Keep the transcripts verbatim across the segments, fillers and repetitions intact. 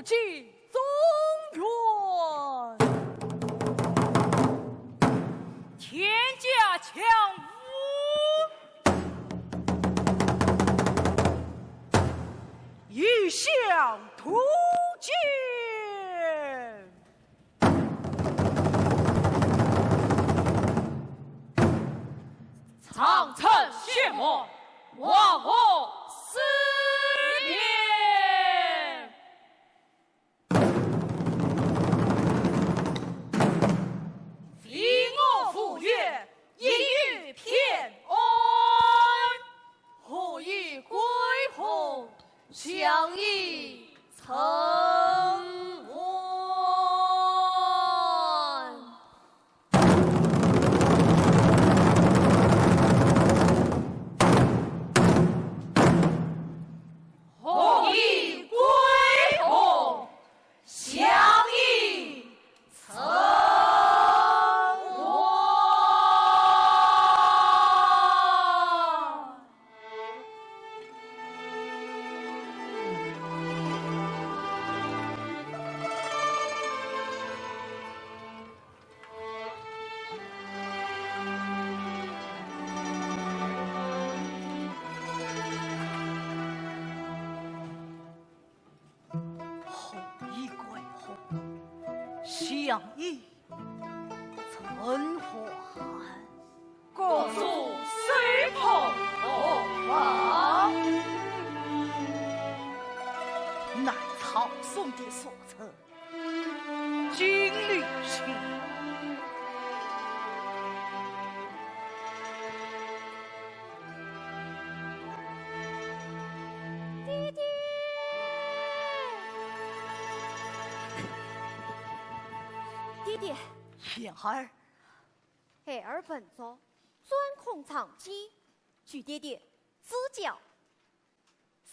进中原，天下强吴，以降图建。 长城陷没，黄河四裂。非我勿越，一域偏安。何以归洪，相与称王？ 何以归洪，相与称王？ 何以归洪，相与称王？各主收复何方？乃曹嵩的所城 金陵县。爹爹，爹爹。贤儿。孩儿本族专攻长技，求爹爹指教。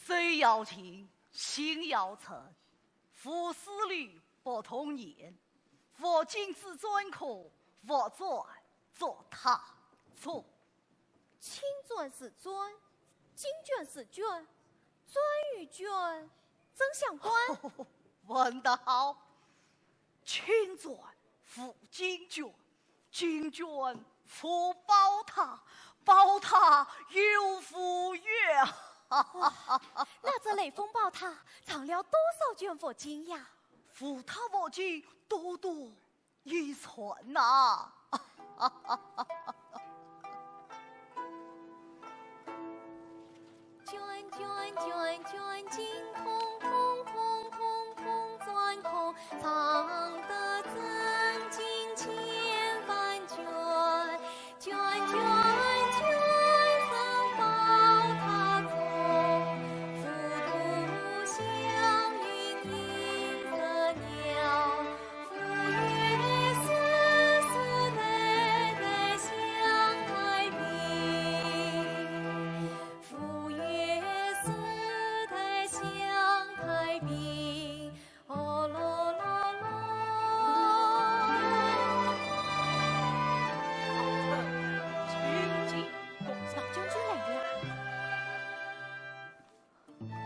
手要擒，心要称，勿使力不动言，勿近朱专科，勿钻朱塔中。青钻是钻，金钻是钻，钻与钻怎相关？问得好，青钻无金钻， 金钻无宝塔，宝塔又无月。哇，那这雷峰宝塔藏了多少钻佛金呀？无塔佛金多多益善呐。 钻钻钻钻钻，金空空空空空钻空，藏得真金千万钻。钻钻钻，上宝塔中，浮渡祥云映日鸟。 老将军来了。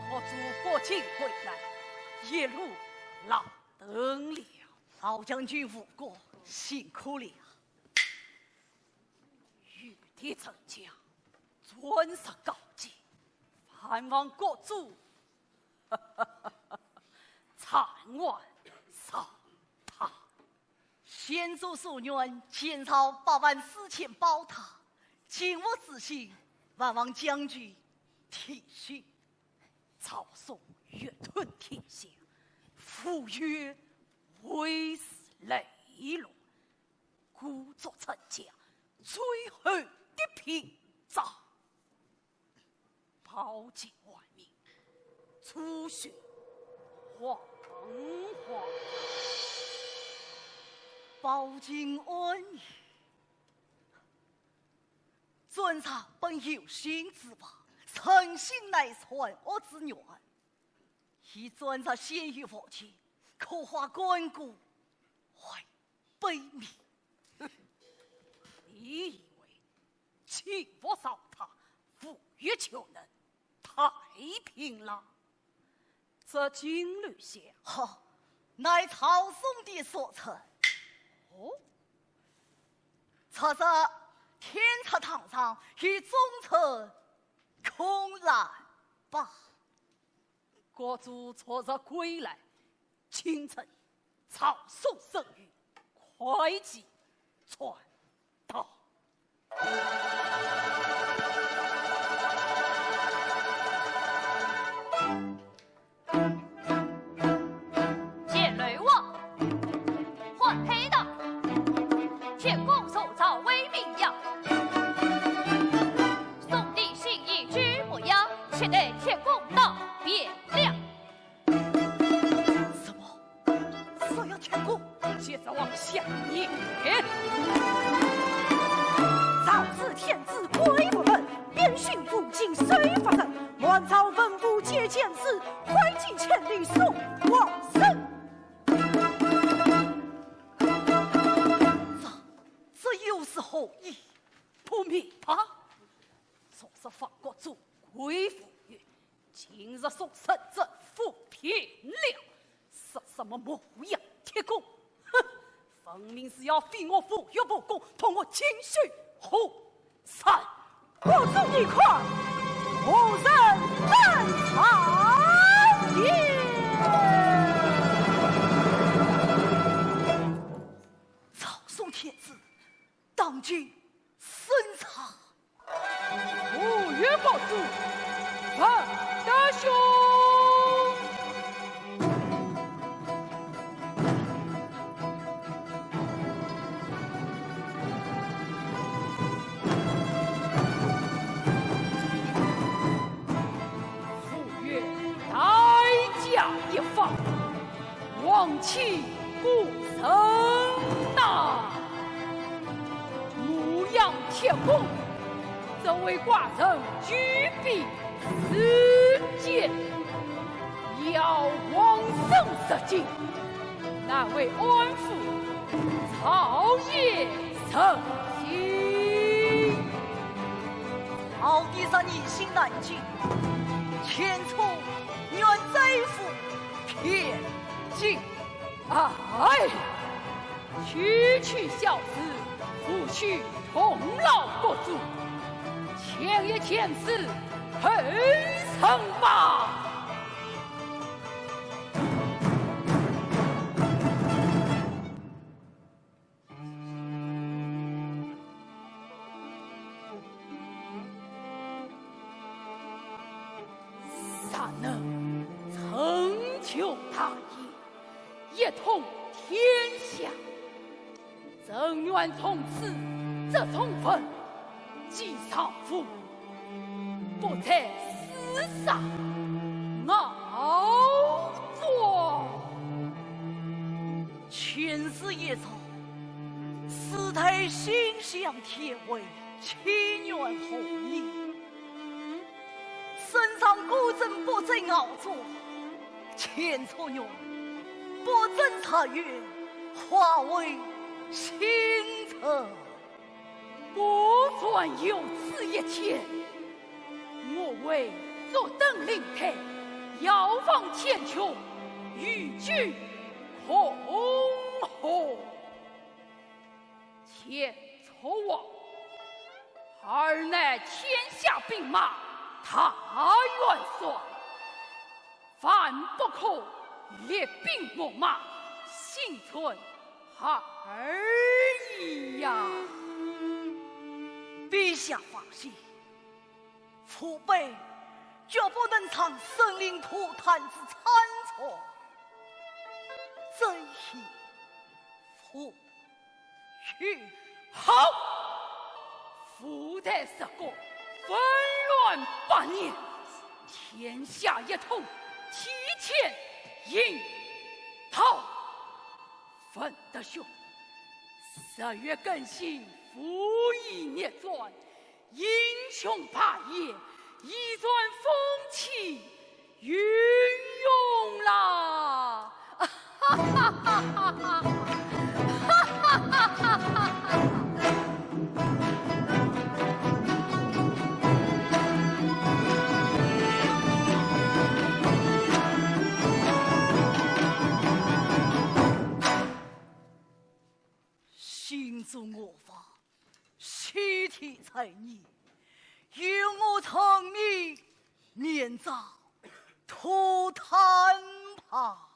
可祝国舅归来，一路劳顿了。老将军无过，辛苦了。 御敌镇江，钻石告急，万望国主暂缓上塔。先主所愿，建造八万四千宝塔，今日之幸，万望将军提醒。曹嵩越吞天下，吴越围势累乱， 故作镇江，最后的屏障。保境万民，除去惶惶。保境安民，尊上本有心之望，诚心乃善恶之源。 以尊上先于父亲，可化干戈为卑鄙。你以为请佛烧塔，吴越就能太平了？这金绿线。好，乃曹嵩的所赐。哦，昨日天策堂上与宗臣共饮吧。国主昨日归来， 请臣曹嵩圣谕，快即传到。见刘王，唤陪道：天公受诏为民阳，宋帝信以居牧阳，且待天公到汴梁。 什么？说要天公？接着往下念。赵子天子归无门，边训无尽谁发人？满朝文武皆见字，快进千里送王孙。这，这又是何意？不明白。说是方国主归无门， 今日送圣旨赴汴梁，说什么牧阳天公？哼，分明是要废我无药武功，同我进修和谈。国主你看，何人能参也？赵宋天子，当今圣上。 五岳高祖，万德兄。五岳代驾一方， 王亲故人呐，牧阳天公，这位寡人举笔自荐，邀王孙入京，难为安抚朝野人心。曹帝若疑心难解，前车愿再赴汴京。 哎，区区小事，何须动劳国主？前一件事，后成吧。 咱能成就大业，一统天下。朕愿从此这重文记上父，不再厮杀忒罪。 前世一朝，世代心向天违，岂愿何意？圣上果真不在熬作，前车愿，不争长远，化为星辰。 果然有此一天，我会坐登灵台，遥望天穹，与君共和。前车王，尔乃天下兵马大元帅， 万不可列兵秣马，心存二意呀。陛下放心，父辈绝不能尝生灵涂炭之惨痛。朕亦 父亲。好！父代失国，纷乱百年，天下一统，提前引导。文德兄，十月更新，父已逆转， 英雄霸业，已转风起云涌啦！哈哈哈哈哈！做我方，西天罪孽，由我陈明，免遭涂炭炮。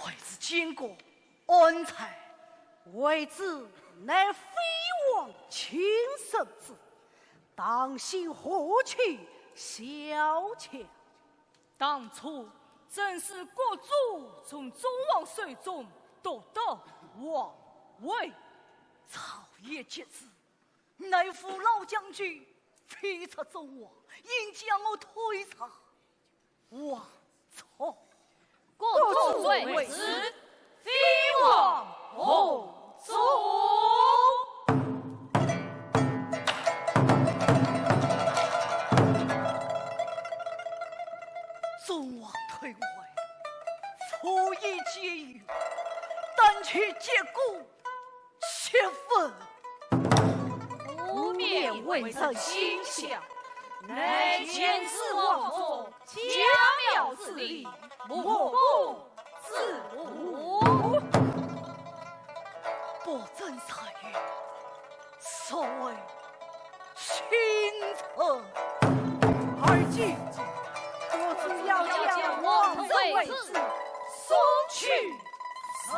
为子监国安在？为子乃飞黄禽兽之，当心何去萧条？当初正是国主从忠王手中夺得皇位。朝野皆知， 乃父老将军非出忠王，硬将我推上王座。国主为子，非王何宗？忠王退位，父已皆有，但求结果 七分。无冕为臣心向，乃前此王座，家庙之礼，莫不知无？不争才艺，所谓 卿臣。而今，我主要将王位之送去。臣。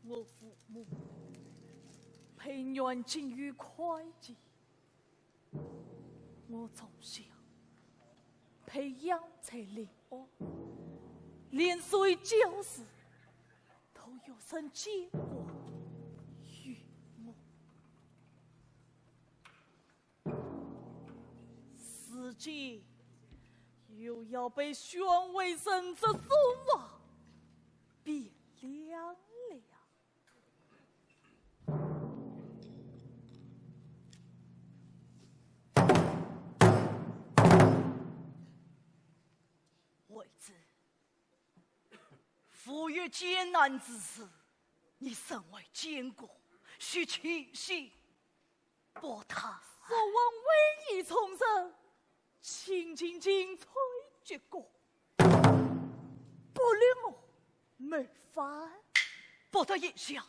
我父母，配阮进于会稽。 我从小被养在临安，连随教书都有人监管于我。如今又要被选为人质送往汴梁了。 为子，父有艰难之事，你身为监国，须齐心报答。父王委以重任， 请进京催结果，不论我谋反。不得言笑，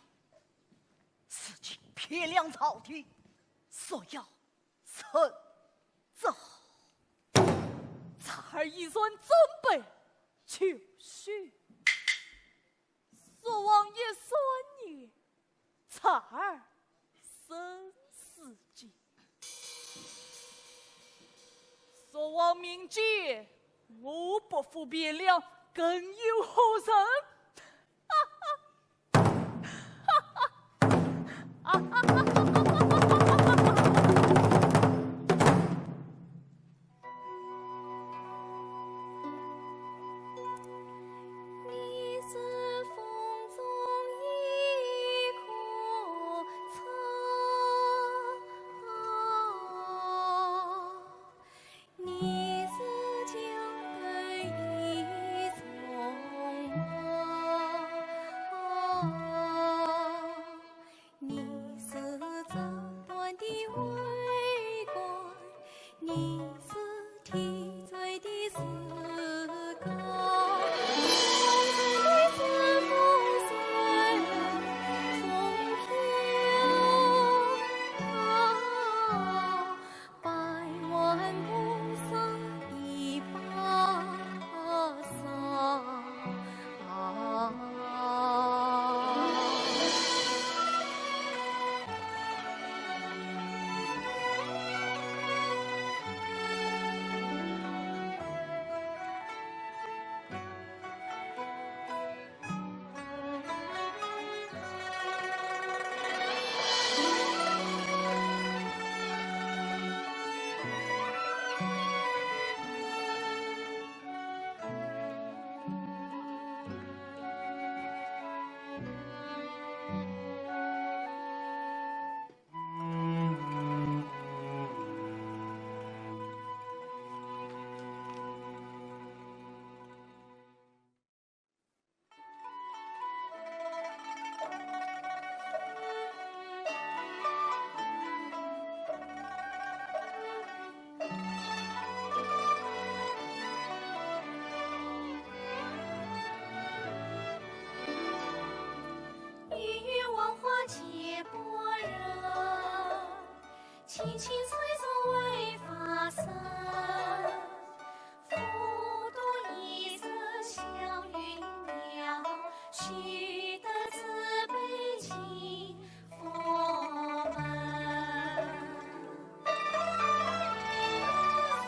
如今汴梁朝廷，若要趁早。在。儿已然准备就绪。 说王爷三年，姹儿生死劫。说王命贱，我不服便了，更有何人？哈哈，哈哈，哈哈。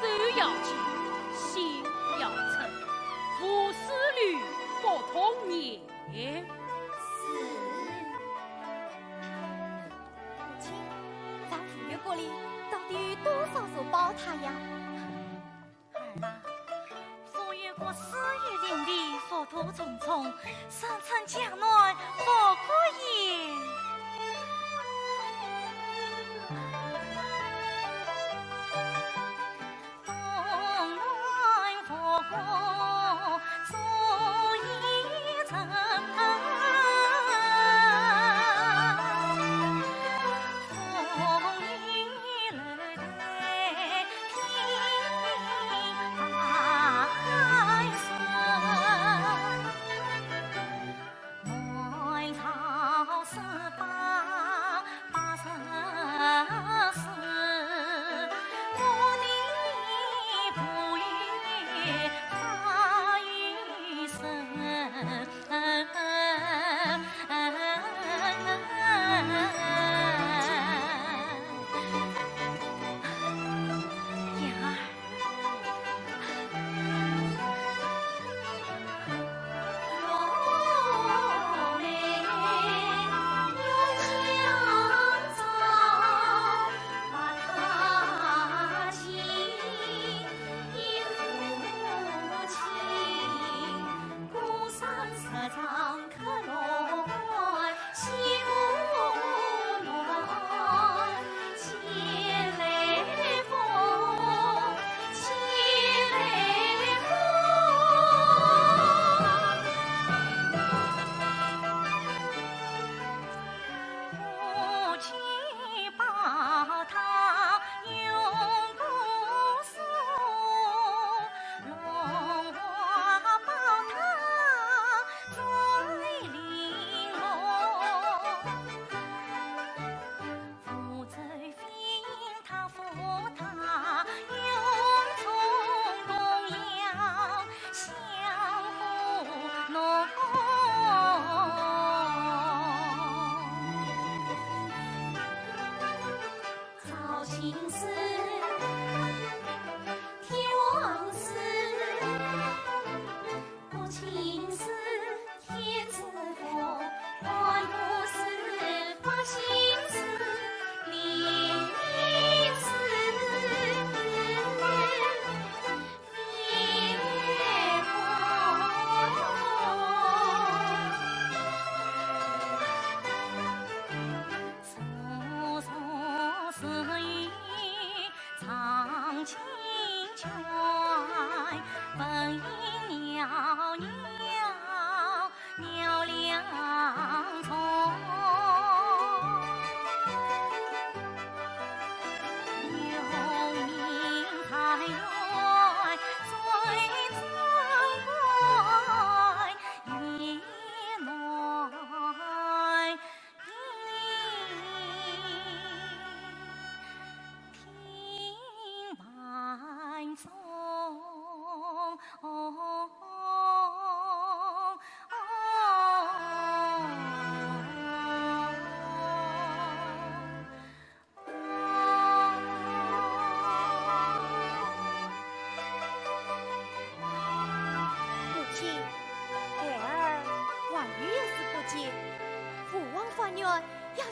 手要紧，心要诚，勿使女不同言。是。母亲，咱吴越国里到底有多少座宝塔呀？ 儿啊，吴越国四野林立，幅土重重，生存降暖，富贵也。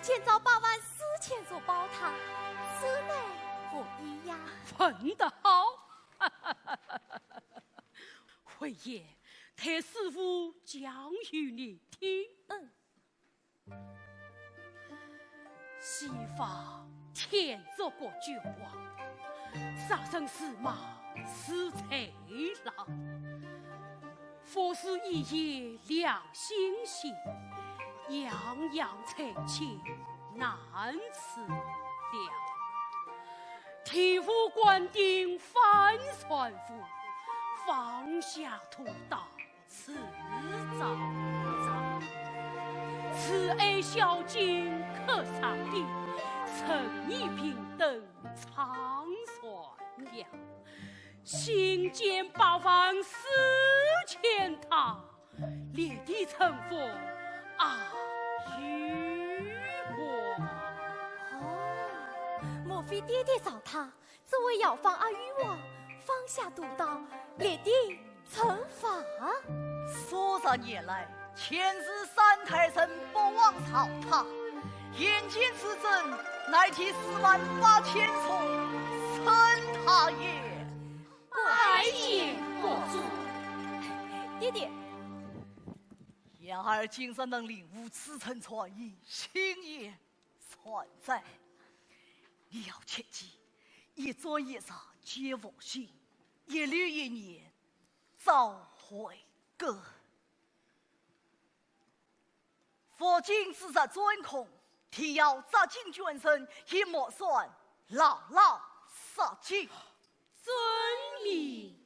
天朝八万四千座宝塔，此乃何意呀？问得好。慧眼，待师父讲与你听。嗯。西方天竺国君王，杀生司马是贼郎， 服侍一夜两心心，样样才情难自量。天无官定翻船覆，放下屠刀自找罪。慈爱孝敬克上宾，仁义平等 唱传扬，兴建八万四千塔，裂地成佛阿育王。哦，莫非爹爹造塔，只为要放阿育王，放下屠刀，裂地 成佛？数十年来，前世三代人不忘造塔，眼前之珍乃第四万八千重神塔也。拜见国主。爹爹。言儿今日能领悟此层传意，心也善哉。你要切记，一砖一石皆复新，一粒一念 早回根。佛经之日专空，弟要扎紧捐赠，以莫算老老杀境。遵命。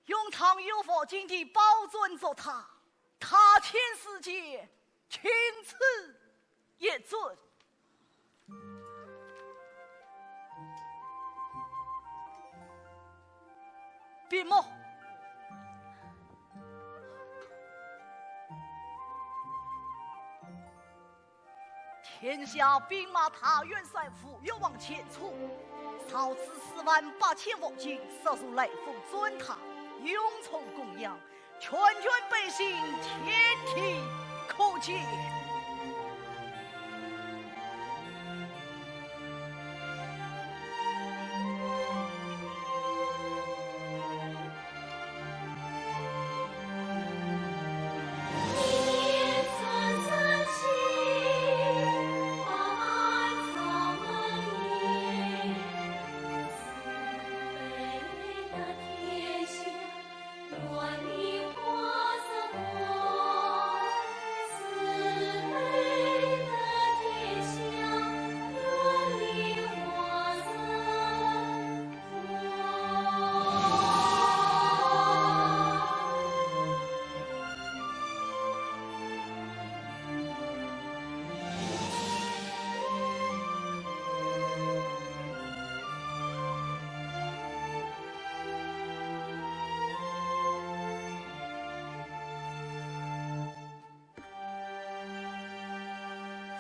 用藏有佛经的宝尊作塔，塔前四节， 青瓷一尊。闭目。天下兵马大元帅吴越王前出，造此四万八千佛经，设入雷峰尊塔，永充供养， 全全百姓天天可见。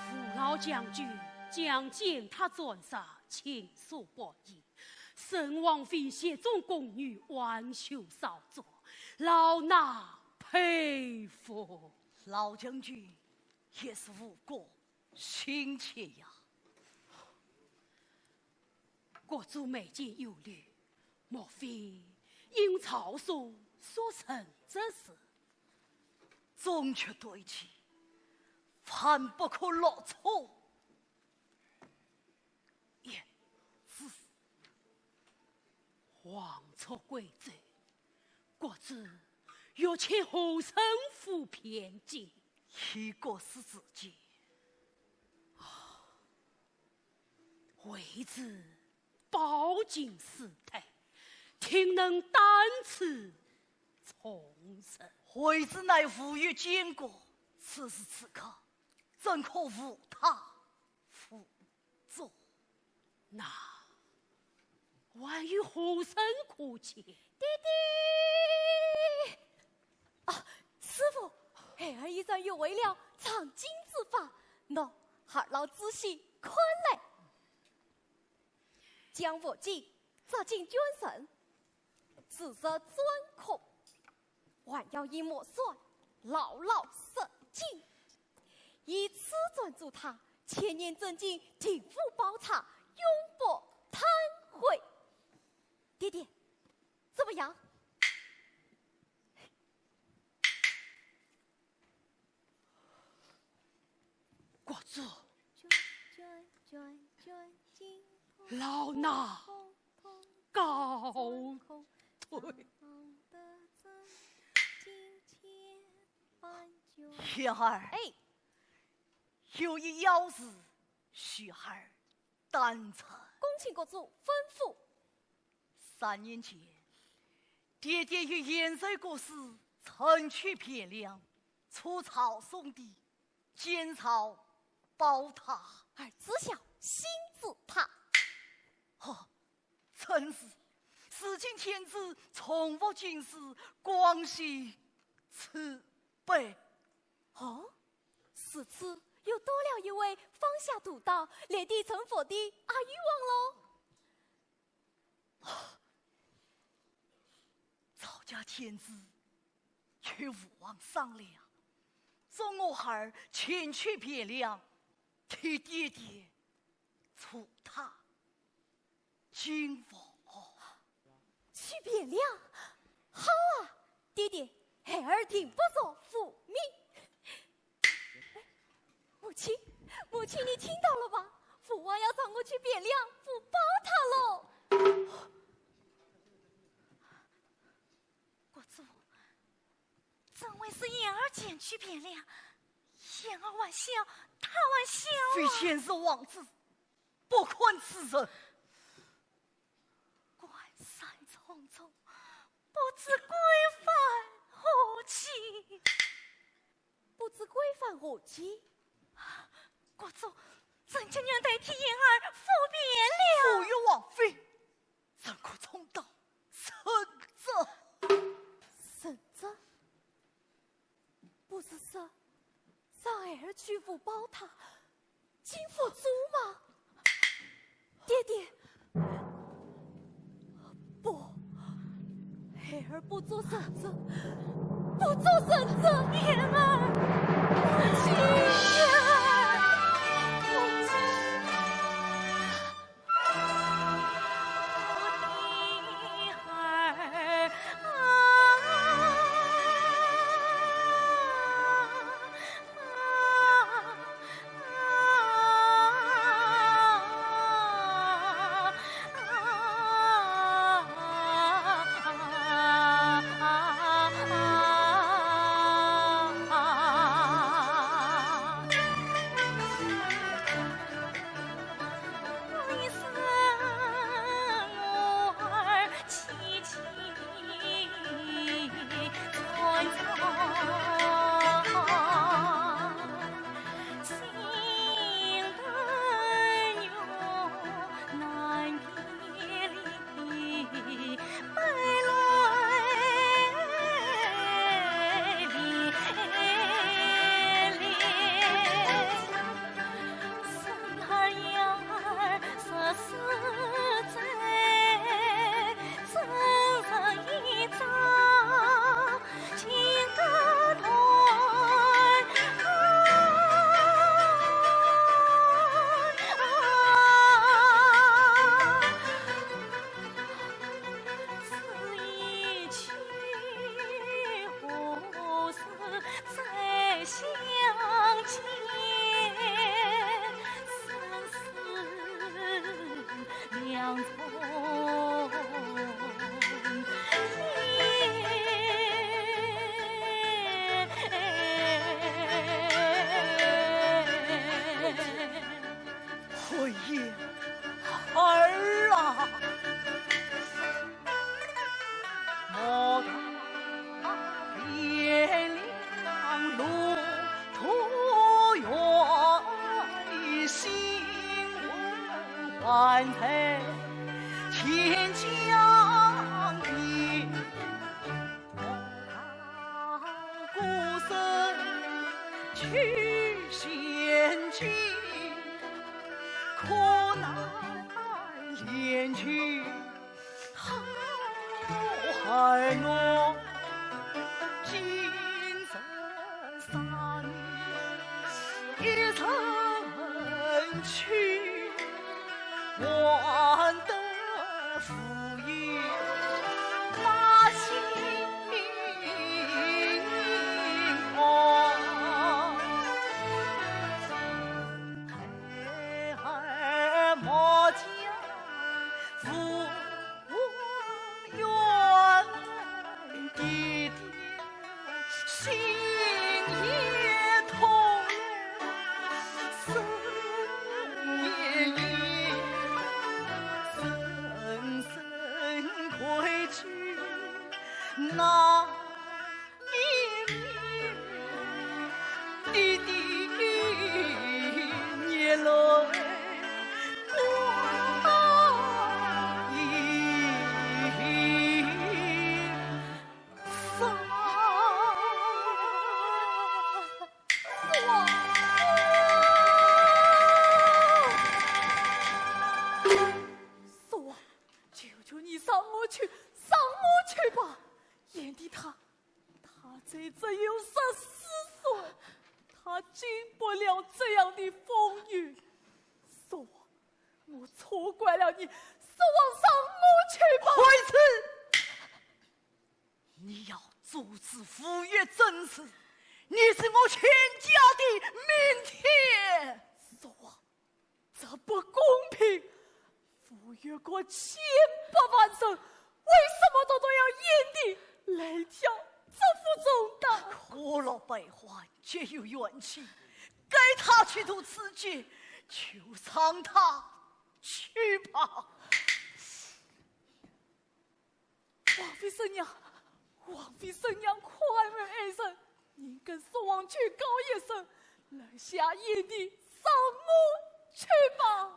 吴老将军将建塔传授，亲手办理，圣王妃、谢宗宫女挽救少主，老衲佩服。老将军也是无过心切呀。 国主眉间有虑，莫非因朝书所成之事？总却对其，万不可落错。贤侄。王族贵族，国主欲遣后身赴边境，以国事之急。啊， 为之饱经思虑，定能担此重任。为之乃无欲见国，此时此刻，怎可无他辅助？那还有何人可见？爹爹！啊，师父，孩儿已然学会了藏经之法，喏，二老仔细看来。 将佛经扎进卷绳，时时钻空，还要以木扇牢牢塞紧，以此专注塔，千年真经，定无宝塔，永不坍毁。爹爹，怎么样？国主，老衲告退。贤儿，哎。有一要事， 需儿担承。恭请国主吩咐。三年前，爹爹与贤侄各使前去汴梁，除草送地，建造宝塔。儿子孝，心自塔。哦，正是。如今天子重复京师，广行此辈。 哦，如此又多了一位方下独到、立地成佛的阿育王喽。赵家天子与父王商量，容我儿前去汴梁，替爹爹除塔。 敬父。去汴梁？好啊，爹爹，孩儿定不辱父命。哎，母亲，母亲，你听到了吗？父王要让我去汴梁扶宝塔喽。国主，怎会是贤儿前去汴梁？贤儿还小，他还小啊。非贤是王子， 不可此人。关山重重，不知归返何期。不知归返何期？国主，朕情愿代替贤儿赴汴梁。父与王妃，怎可重蹈覆辙？覆辙？ 不是说让孩儿去扶宝塔，进佛祖吗？爹爹，不，孩儿不做选择，不做选择。贤儿，母亲啊，母亲。慧英，儿啊！还得浮云马金花。孩儿莫将浮云的 心也痛，身也硬，深深愧疚难眠，滴滴眼泪挂影。 叔王，叔王，求求你让我去，让我去吧。贤弟他，他才只有十四岁，他经不了这样的风雨。叔王，我错怪了你，叔王，让我去吧。孩子， 你要阻止傅说政事，你是我全家的明天。叔王，这不公平。傅说国千百万人，为什么独独要贤弟来挑这副重担？苦乐悲欢皆有缘起，该他去渡此劫，就让他去吧。 王妃圣娘，王妃圣娘，宽慰哀人，您跟叔王去告一声，留下贤弟让我去吧。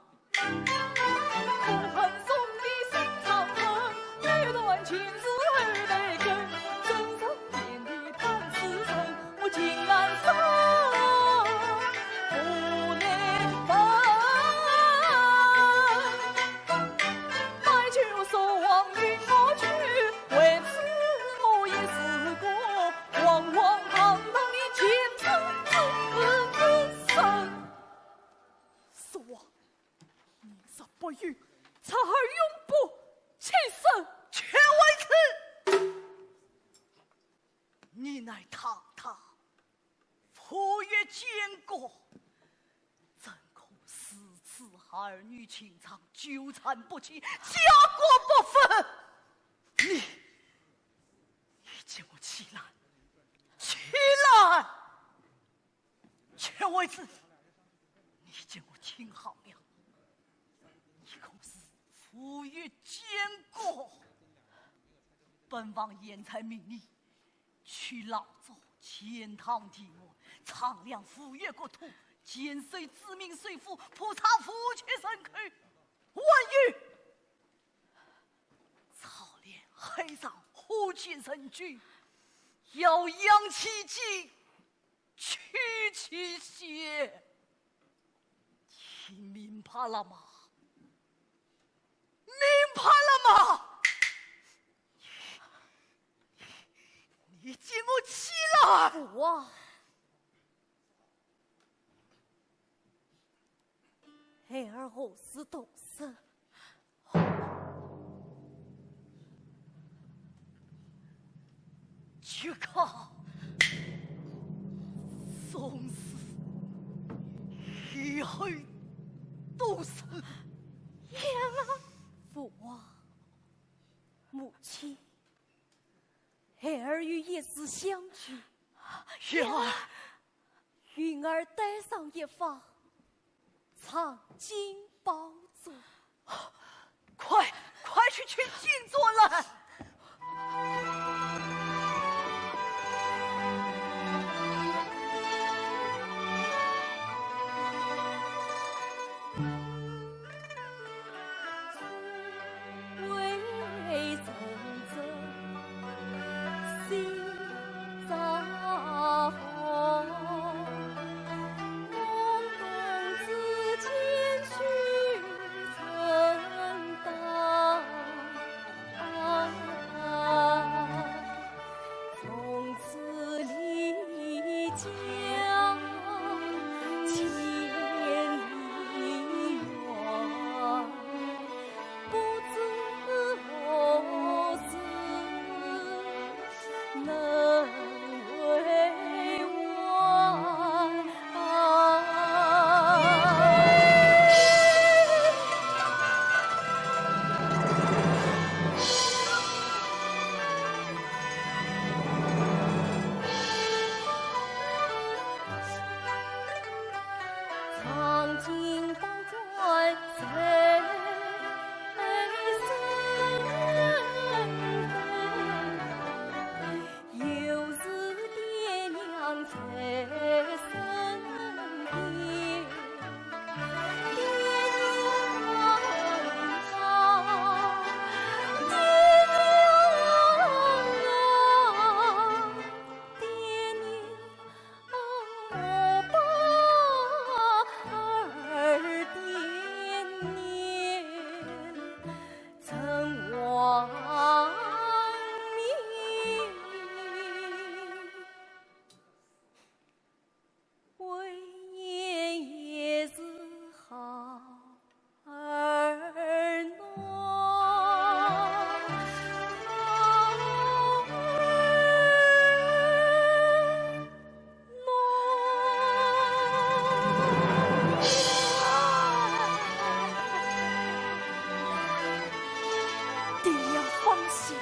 叔王，你若不允，侄儿永不起身。却为此，你乃堂堂 傅说监国，怎可如此儿女情长，纠缠不清，家国不分？你，你给我起来，起来！却为此，你给我听好了，你可是傅说监国。本王现在命你 去老早钱塘地外，丈量傅说国土，建设子民水府，普查傅家人口。还有，操练海上火箭神车，要扬其旗，去其邪。听明白了吗？明白了吗？ 你给我起来！父王，孩儿何时动手？就靠送死以后都是。娘啊！父王，母亲， 孩儿有一事相求。云儿，云儿带上一方藏经宝座。快，快去取经座来！心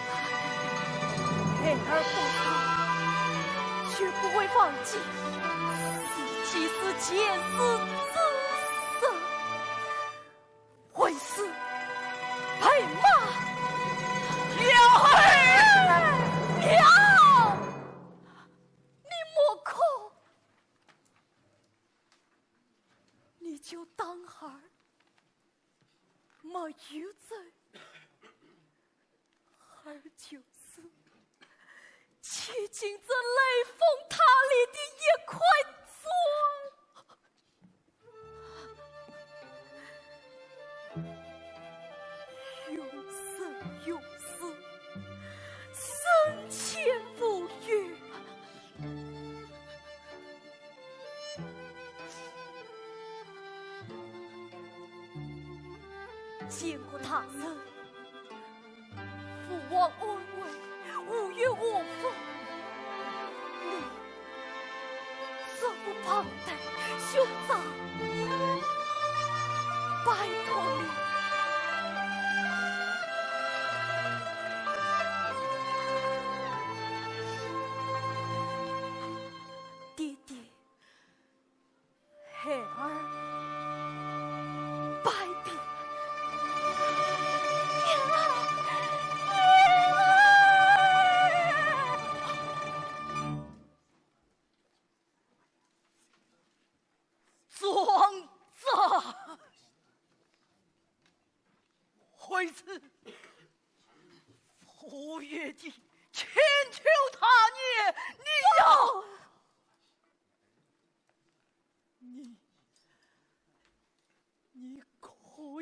爱，孩儿不死，绝不会忘记。死即是前世之身。为师陪马。娘儿！娘！你莫哭，你就当儿没有走。 儿就是贴近这雷峰塔里的一块砖，永生永世，生前无语。 见过大人，父王安危，无有误会。你这副旁带，兄长，拜托你。爹爹， 孩儿拜别。娘儿，娘儿！庄子，为此，傅园的千秋大业，你要 你，你可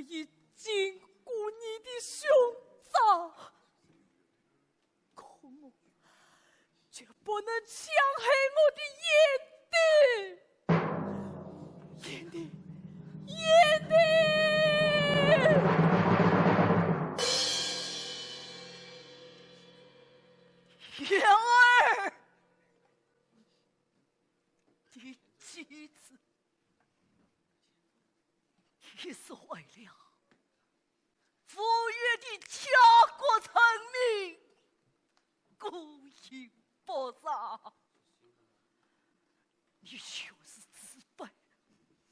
以经过你的兄长，可我绝不能强害我的贤弟。贤弟，贤弟！贤儿！ 第几次？你是为了傅园的家国成名，孤影不杀。你就是自卑，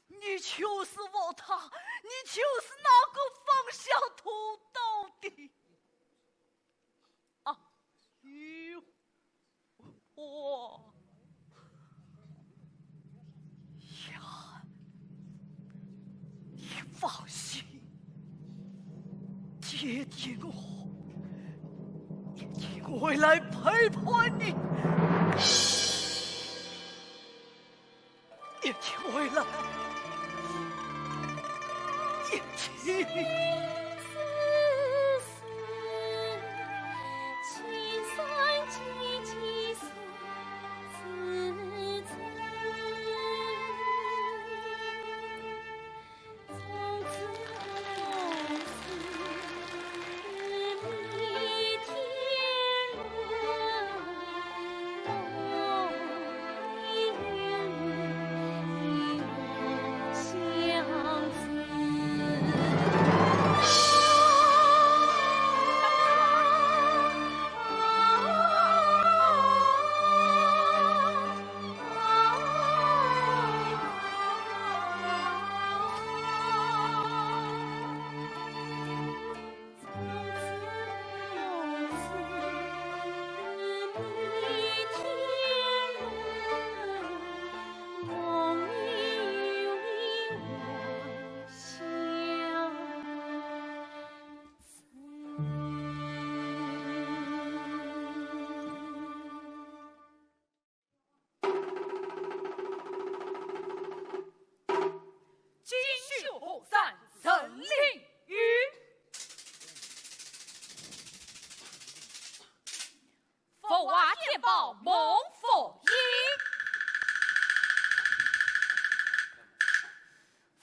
你就是恶他，你就是那个放下屠刀的 啊，与我呀，你放心，爹爹我一定会来陪伴你。 一定会来，一定。锦绣河山人灵雨，佛瓦天宝梦佛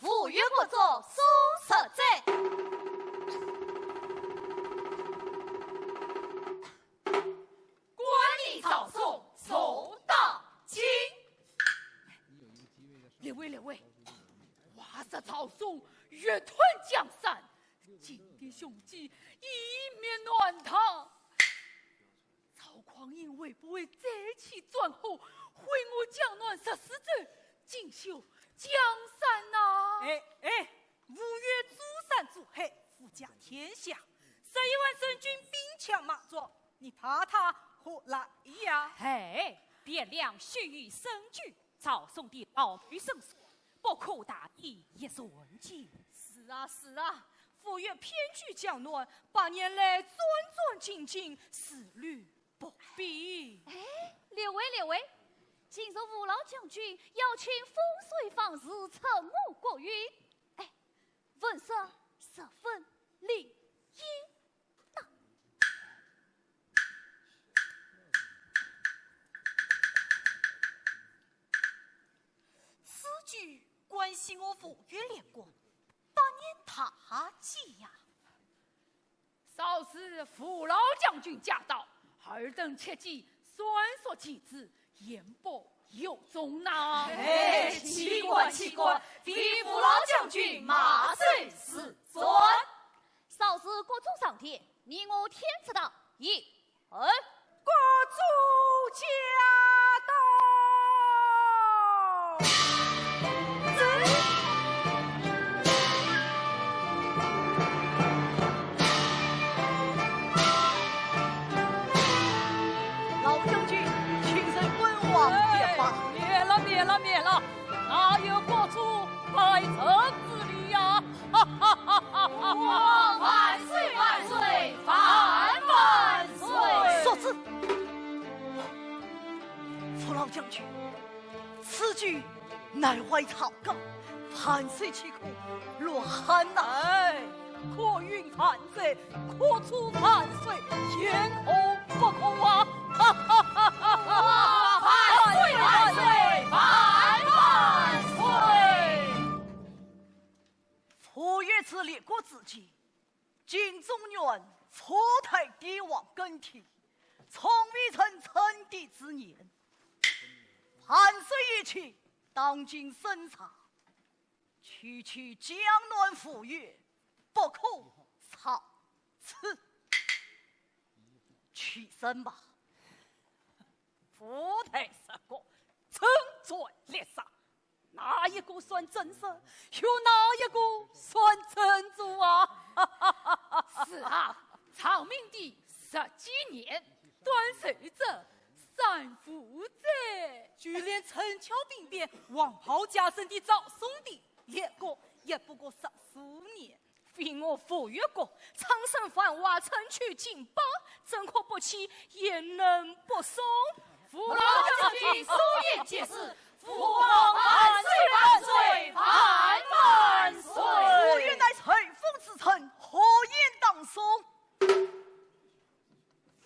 音，无缘不作苏十载。 观礼朝送寿大金。列位，列位，话说曹嵩越断江山，金的雄鸡一面南唐，王爷会不会再起专横，毁我江南十四州，尽收江山呐？哎，哎，吴越诸山诸海，富甲天下，十一万守军兵强马壮，你怕他何来呀？哎，汴梁虽有守军，赵宋的老谋深算，不可大意一瞬间。是啊，是啊，吴越偏居江南，百年来战战兢兢，思虑 不必。哎，列位，列位，今日吴老将军要请风水方士，赐我国运。哎，文书十分灵验呐。此举关系我吴越两国百年大计呀。 少时吴老将军驾到，尔等切记，算术其子，言不由衷呐。哎，岂敢，岂敢，非吴老将军马首是瞻。少时各族上殿，你我天子到，一 哎，各族驾到。老将军，请受本王一拜。哎，免了，免了，免了，哪有各族拜臣之礼呀？ 万岁，万岁，万万岁！速子，吴老将军，此举乃为朝纲，万岁岂可乱来？哎，可运万岁，可除万岁，有何不可啊？哈哈哈哈哈！万岁，万岁，万万岁！ 吴越之立国之际，今中原五代帝王更替，从未曾称帝之年。万岁一气，当今圣上，区区江南吴越，不可草此。起身吧。五代十国，征战猎杀， 哪一个算正室，又哪一个算正主啊？是啊，长命的十几年，短寿者三五载。就连陈桥兵变、黄袍加身的赵宋帝，两国也不过十数年。 非我吴越国，苍生繁华，春秋经邦，怎可不起也能不松？吴老将军所言极是，父皇万岁万岁万万岁！吴越乃瑞丰之臣，何言当松？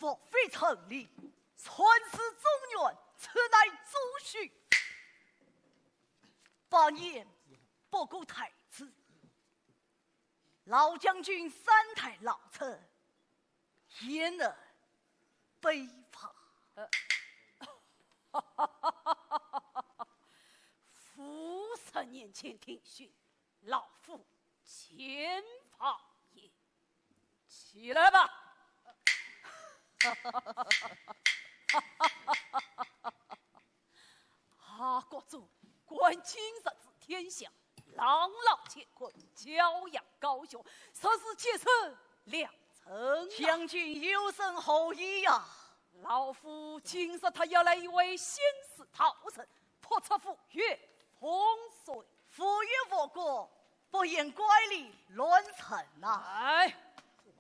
吴非成立，传至中原，此乃祖训，百年不过太子。 老将军三代老臣，言而必法。呃，五十年前听训，老夫前法也。起来吧。 啊，国主，观今日之天象，朗朗乾坤，骄阳高悬，实是杰出良臣啊。将军有甚厚意呀？老夫今日特邀来一位仙师道人，破除吴越风水。吴越亡国，不言怪力乱臣呐。哎，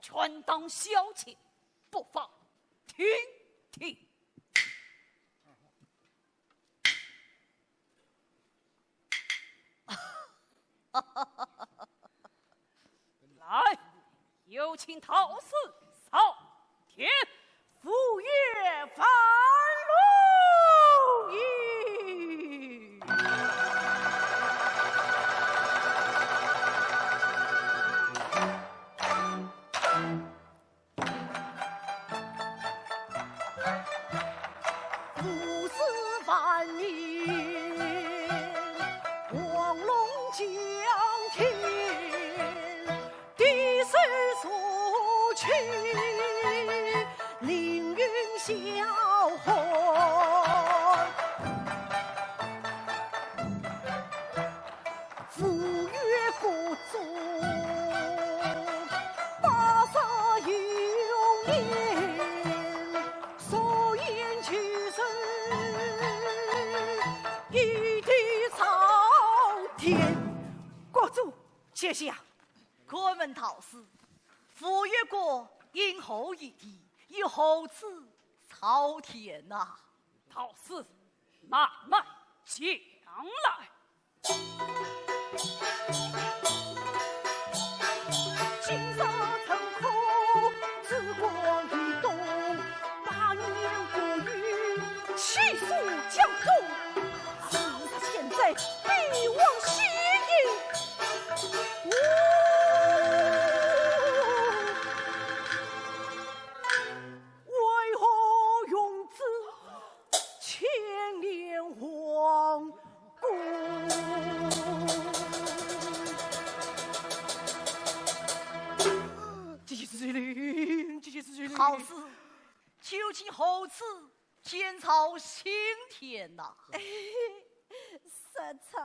权当消遣，不妨听听。 来，有请道士上殿，吴越反乱矣！ 五十万年，黄龙叫天，地势所趋，凌云霄。道士，吴越国因何易地，又何止朝天呐？道士，慢慢讲来。 这是谁人？这是谁人？道士，究竟何止见朝青天呐？哎，说出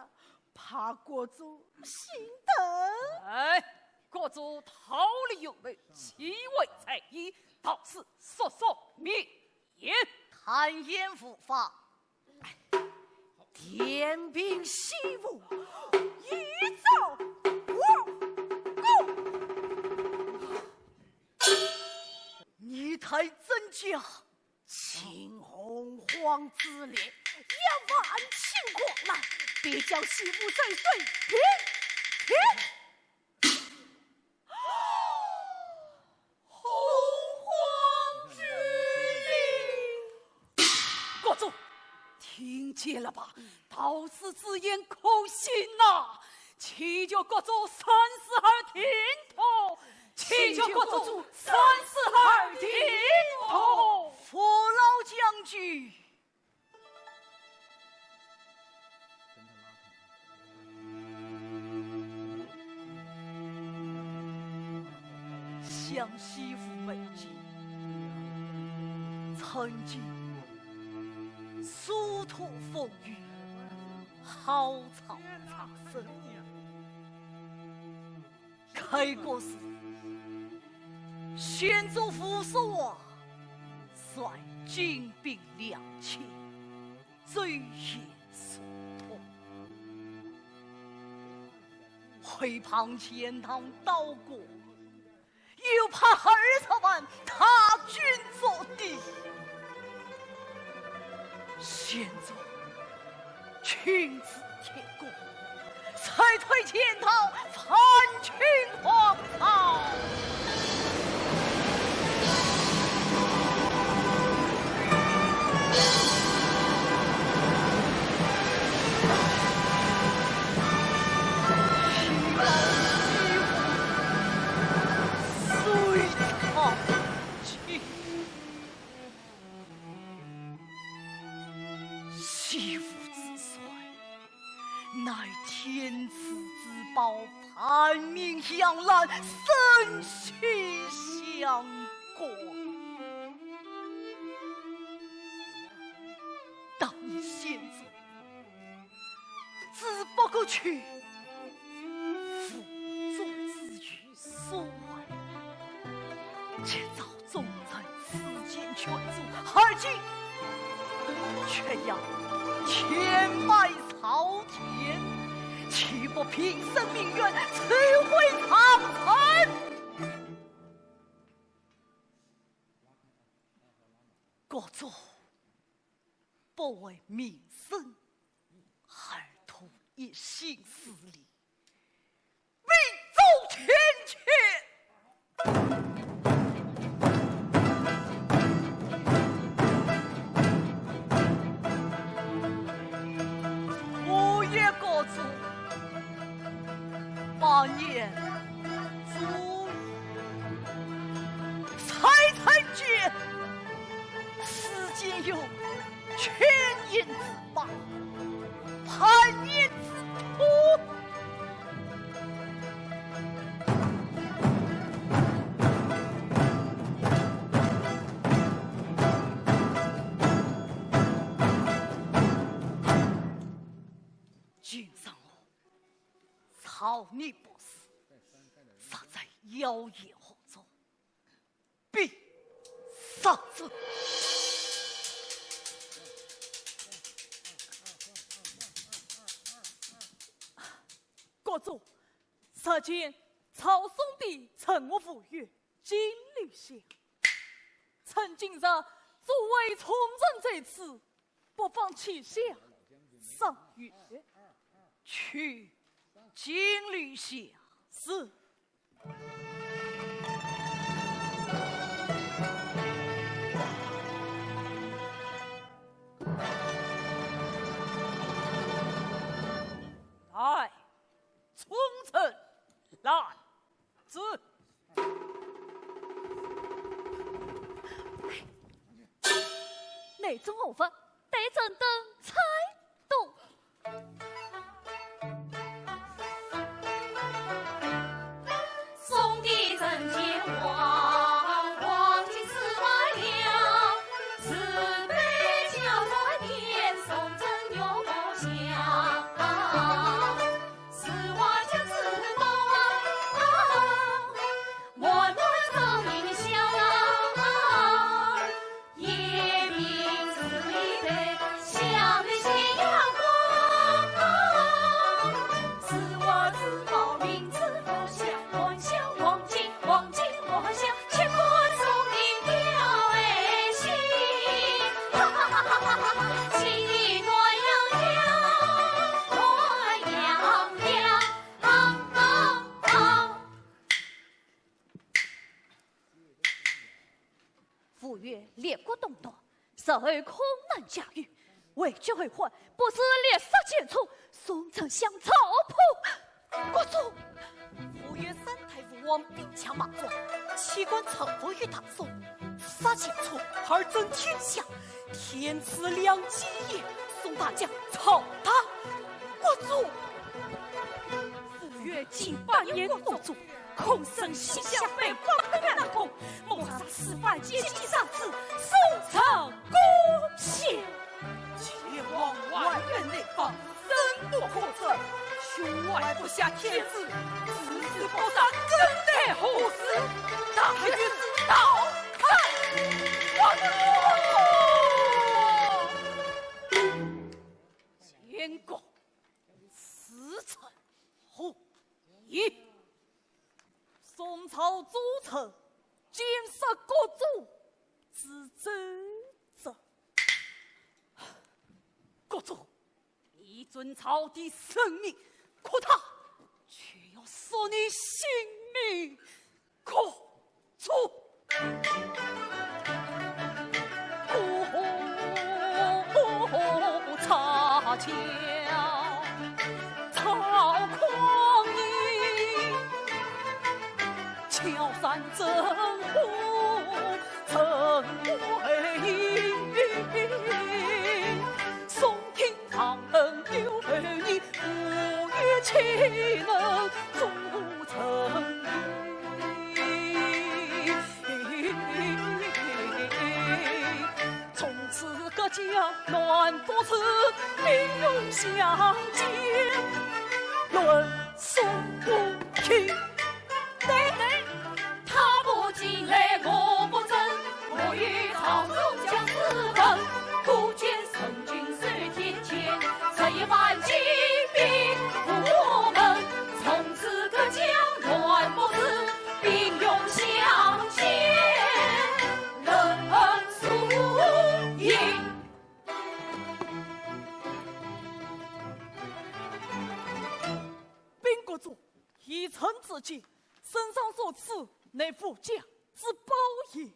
怕国主心疼。哎，国主桃李有谋，岂为在意？道士速速明言。坦言无妨。天兵西府，宇宙王宫。你待真假？ 秦洪荒之力，一万顷狂澜，必将西府水水平平。洪荒之力。国主，听见了吧？道士之言可信呐。 请求国主三思而停thủ，请求国主三思而停thủ。父老将军，想昔无门前，曾经殊途风雨，浩浩荡荡。 开国时，先祖吴越王率精兵两千，追援疏通，回防钱塘倒戈， 又派二十万大军阻敌。先祖亲自铁骨，率退钱塘，反清皇朝。 西府之水，乃天子之宝，万民仰览，生死相关。当年先祖 只不过求父祖之语所为，今朝忠臣之言劝阻，而今却要天拜朝天，岂不平生民怨，自毁长城？国主 不为民生，而图一姓势利，民族亲情。我也告诉百年祖宗，才参见世间有 千年之霸，百年之霸。今上我朝你不死，实在妖言惑众。 必杀之。国主，如今讨宋的陈国府院金留下。趁今日诸位重臣在此，不妨启下赏月。去，金留下。是。来，重臣，来。 这，内中何物？待臣等猜度。 府院列国动荡，日后空难驾驭，回绝后患，不如立誓前冲，宋丞相赵普。国主，府院三代父王兵强马壮，岂敢臣服于大宋？杀前冲，而争天下，天赐良机也，送大将赵达。国主，府院近百年国主， 空生西夏北方困难空，莫让此番借机杀之，宋朝功效。前往万源内防，深不可测，胸怀不下天子，誓死不杀更待何时？大约是倒看我。相国，此臣何意？ 宋朝诸臣，尽是国主之奏折。国主，你遵朝的圣命，可他却要索你性命，可 错。禀国主，依臣之见，圣上所赐乃富家之宝也。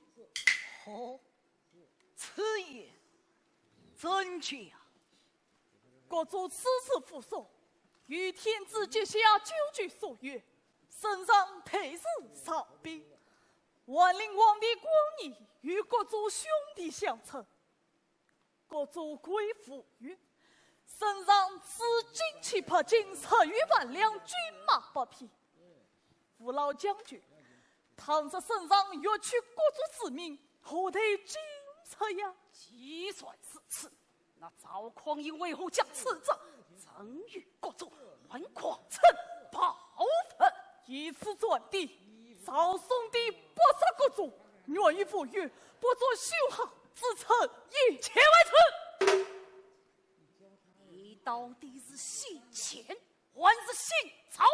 哦，此言怎讲？国主此次赴宋，与天子结下九曲夙愿，圣上退侍朝边。万历皇帝光义与国主兄弟相称， 国主贵府院，圣上赐金器白金十余万两，军马八匹。父老将军，倘若圣上欲取国主之命，何待今出呀？既然如此，那赵匡胤为何将此折赠与国主，还匡称宝物？以此转抵赵宋的不杀国主，愿与府院不做羞辱之臣一。且慢！你到底是信钱还是信朝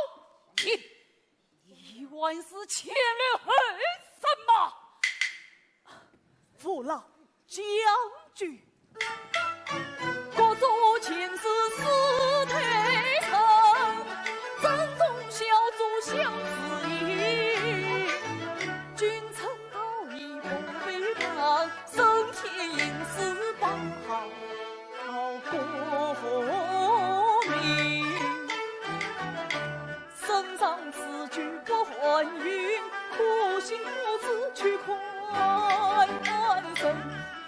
廷？你还是前来后生吗？父老将军。国主前世是太上，正中小主孝子义，君臣道义不违章， 升天应是报国民。圣上此举不欢迎，可幸不知去看人。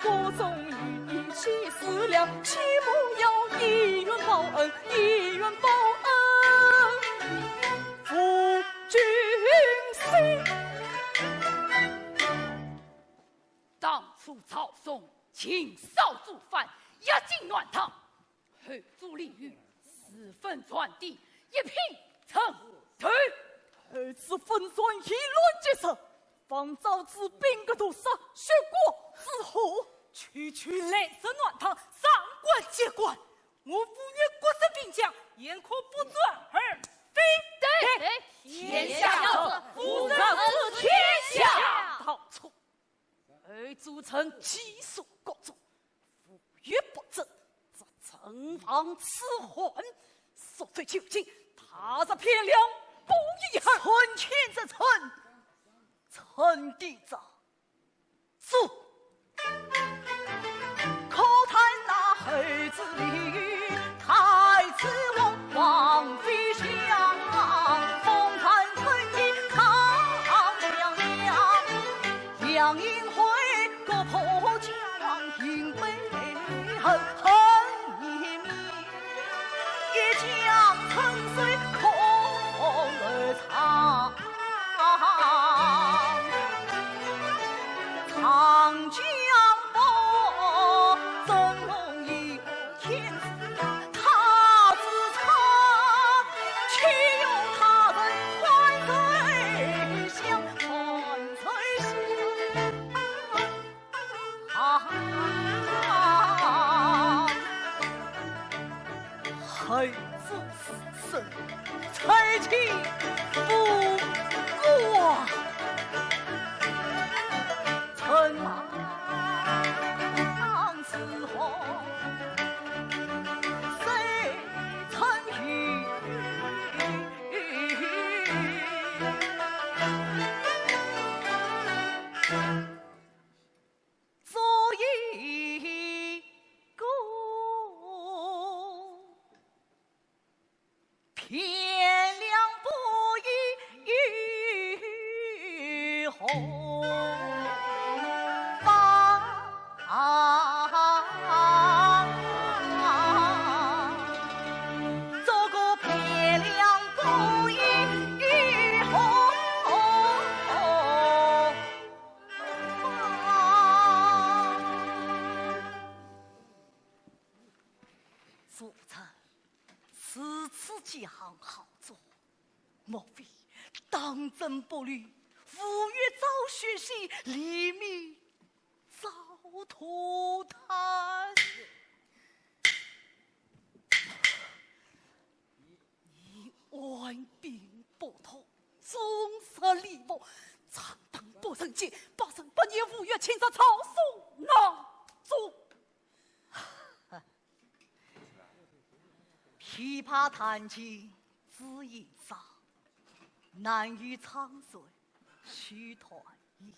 国中与你起事了，切不要以怨报恩，以怨报恩，负君心。 当初曹嵩亲手做饭，一进暖堂，后主李煜私分传递，一品称头。后主分传，以卵击石，方昭之兵革毒杀，血光之祸。区区烂石暖堂，上官见官，我武越各省兵将，焉可不战而退？对，天下有责，无责之天下。曹操， 后主臣既说国主，武越不争，则唇亡齿寒，速速就擒，踏入汴梁，不亦好？寸金则寸，寸地则足。可叹那后主李煜，太子王，王妃相，风餐春饮唱香料。 杨英会国破家亡，因背后恨一面，一将春水空唱。长江波，怎弄一天子，他自唱，岂有他人看谁想，看谁想。 啊，孩子死生，才情不过，春忙时候，谁曾有？ 做一个汴梁布衣与红榜，做个汴梁布衣与红榜。 主子，如此几行好作，莫非当真不虑武越遭血洗，李密遭涂炭？ 你按兵不动，纵使李牧，常当不人见，八十八年武越侵曹宋囊中。琵琶弹尽知音伤，难与苍山续团圆。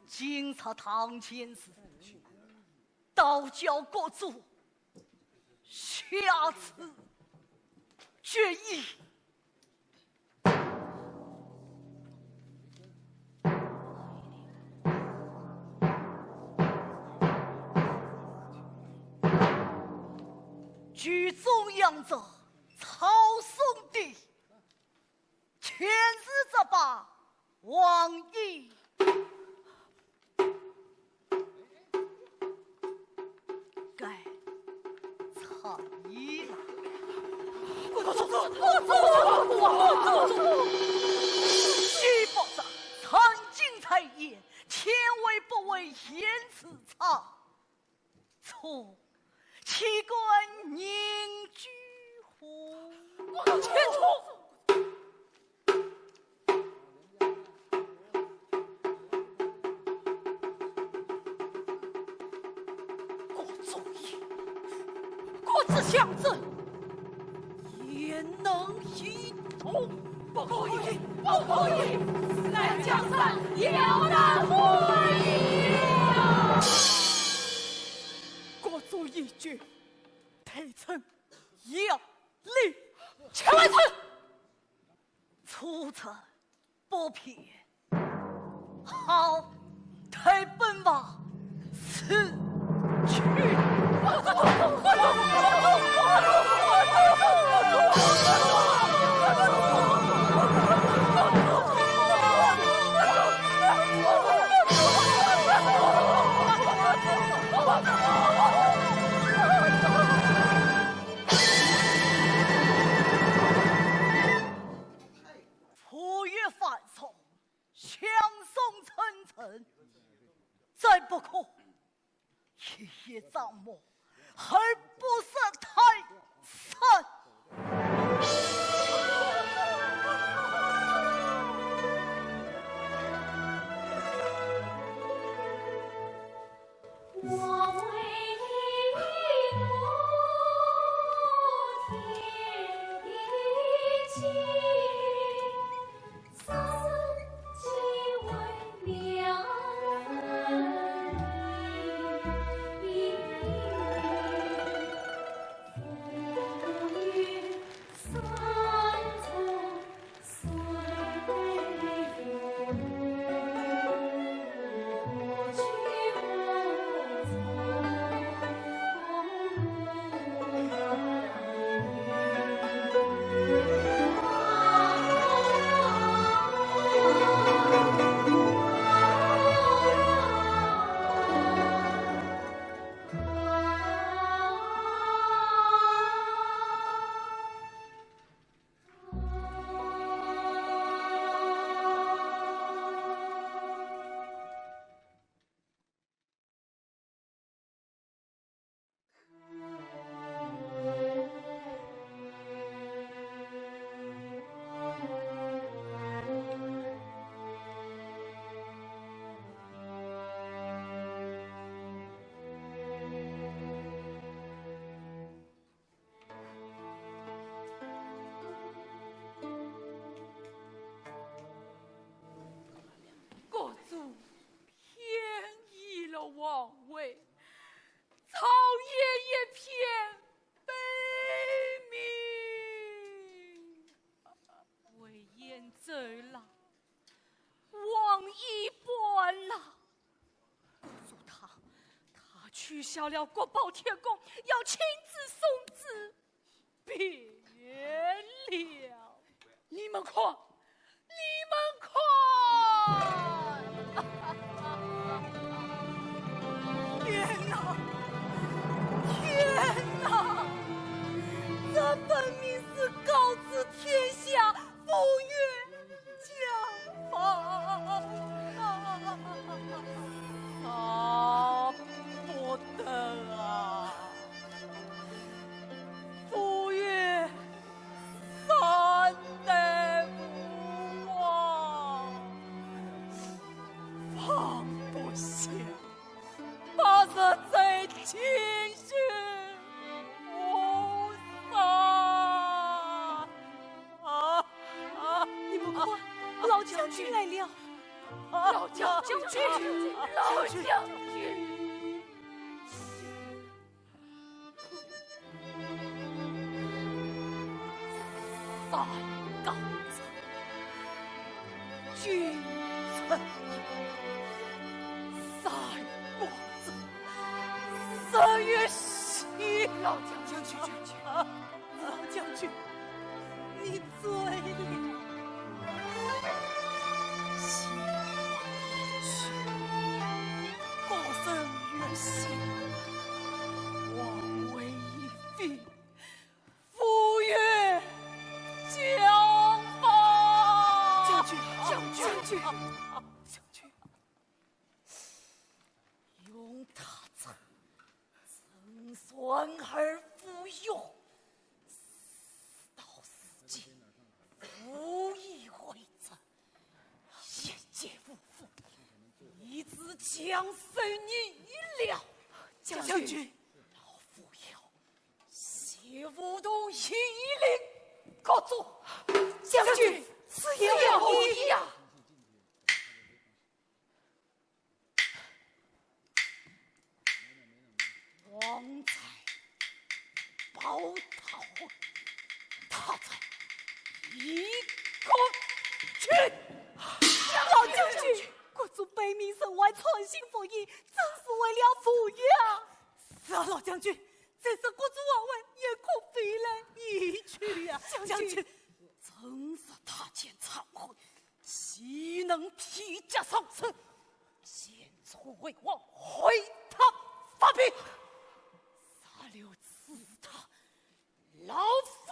今朝堂前事，倒叫国主 下此决议。居中央者，曹嵩的前世之霸，王爷。 该曹操啦！我错，我错，我错，我错，我错！徐伯奢曾经才言，千万不为贤辞差错，岂敢凝聚乎？我错，我错！国之相争，焉能一同？不可以，不可以！此乃江山，要打破也！国主一军，退城要令。且慢！出城不便。 好，待本王速去。破越犯宋， 强宋称臣，再不可一叶障目而不识泰山。国主偏倚了王位，朝野一片悲鸣。魏延走了，王衣不安了。 国主他，他取消了国宝天弓，要亲自送子，变了。你们看，你们看！天哪，天哪！这分明是告知天下， fulminus！啊，啊，你们看，老将军来了。老将军，老将军。三高哉，君臣也，三光哉，人也。老将军，老将军。 老将军，你醉了。先王已去，高升越姓，王位已废，fulminus！将军，将军，将军，将军。 用他者，曾传而复用，事到如今，无以为报，一介武夫，你只将死你了。将军，将军，一无动一灵，各族将军，此言何意呀？王在宝塔，他在一个军。老将军，各族背命城外，传信复议，正是为了赴约啊。是啊，老将军，这次各族王位也可飞来一去呀。将军，将军，真是大奸残匪，岂能披甲上阵？ 先出魏王，回他发兵，杀了此他老夫。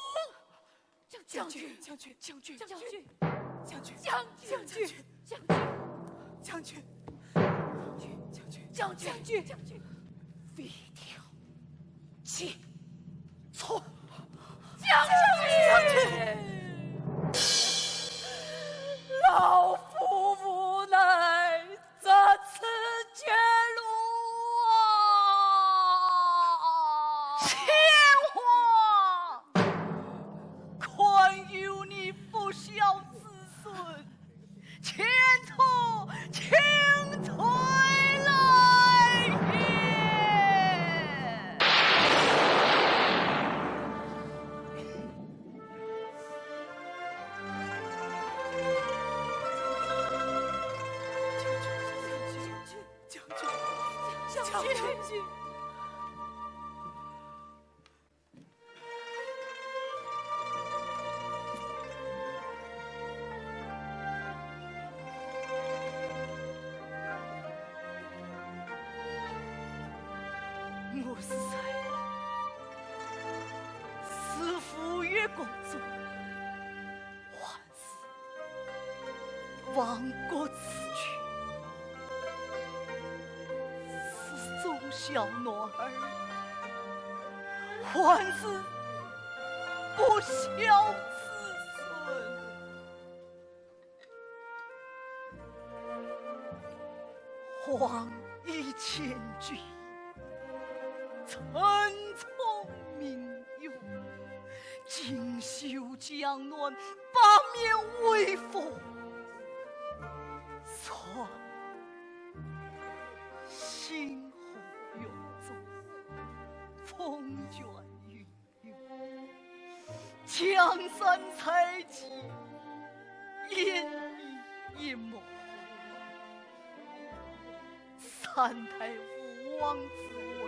将军，将军，将军，将军，将军，将军，将军，将军，将军，将军，将军，将军，将军，将军，飞掉。 进错。将军！老夫无奈，这次绝路啊！先王，看有你不孝子孙， 前途请退来也。我是谁？是赴约公主，还是亡国之君？ 是忠孝男儿，还是不孝子孙？皇以前居，臣从命由，锦绣江南，八面威风，传 星河云中，风卷云涌，江山彩旗，烟雨一梦。三代吴王之位，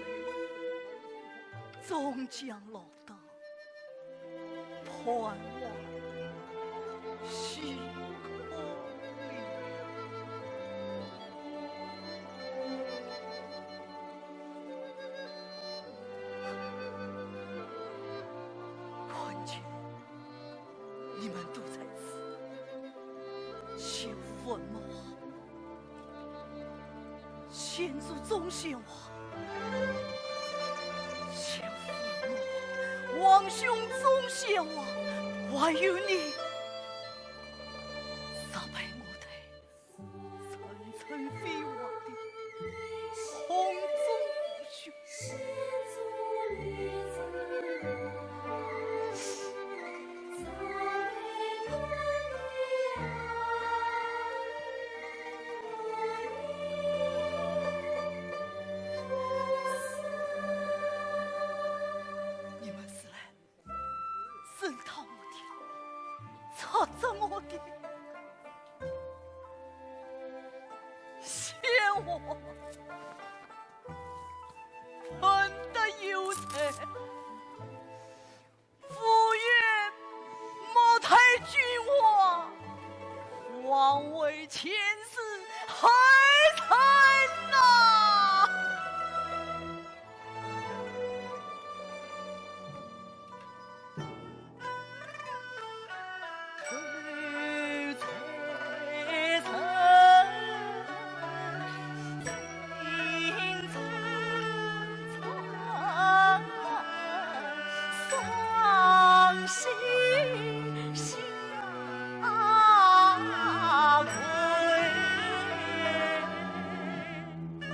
终将落 到叛乱虚空里。看见你们都在此，请问我 先祖宗先王，先父母，王兄宗先王，还有你，杀败我的层层飞黄的孔宗兄。 你们是来声讨我的，掣肘我的，先王，臣等有罪。 父愿母太君王，皇位千世，后嗣难。 你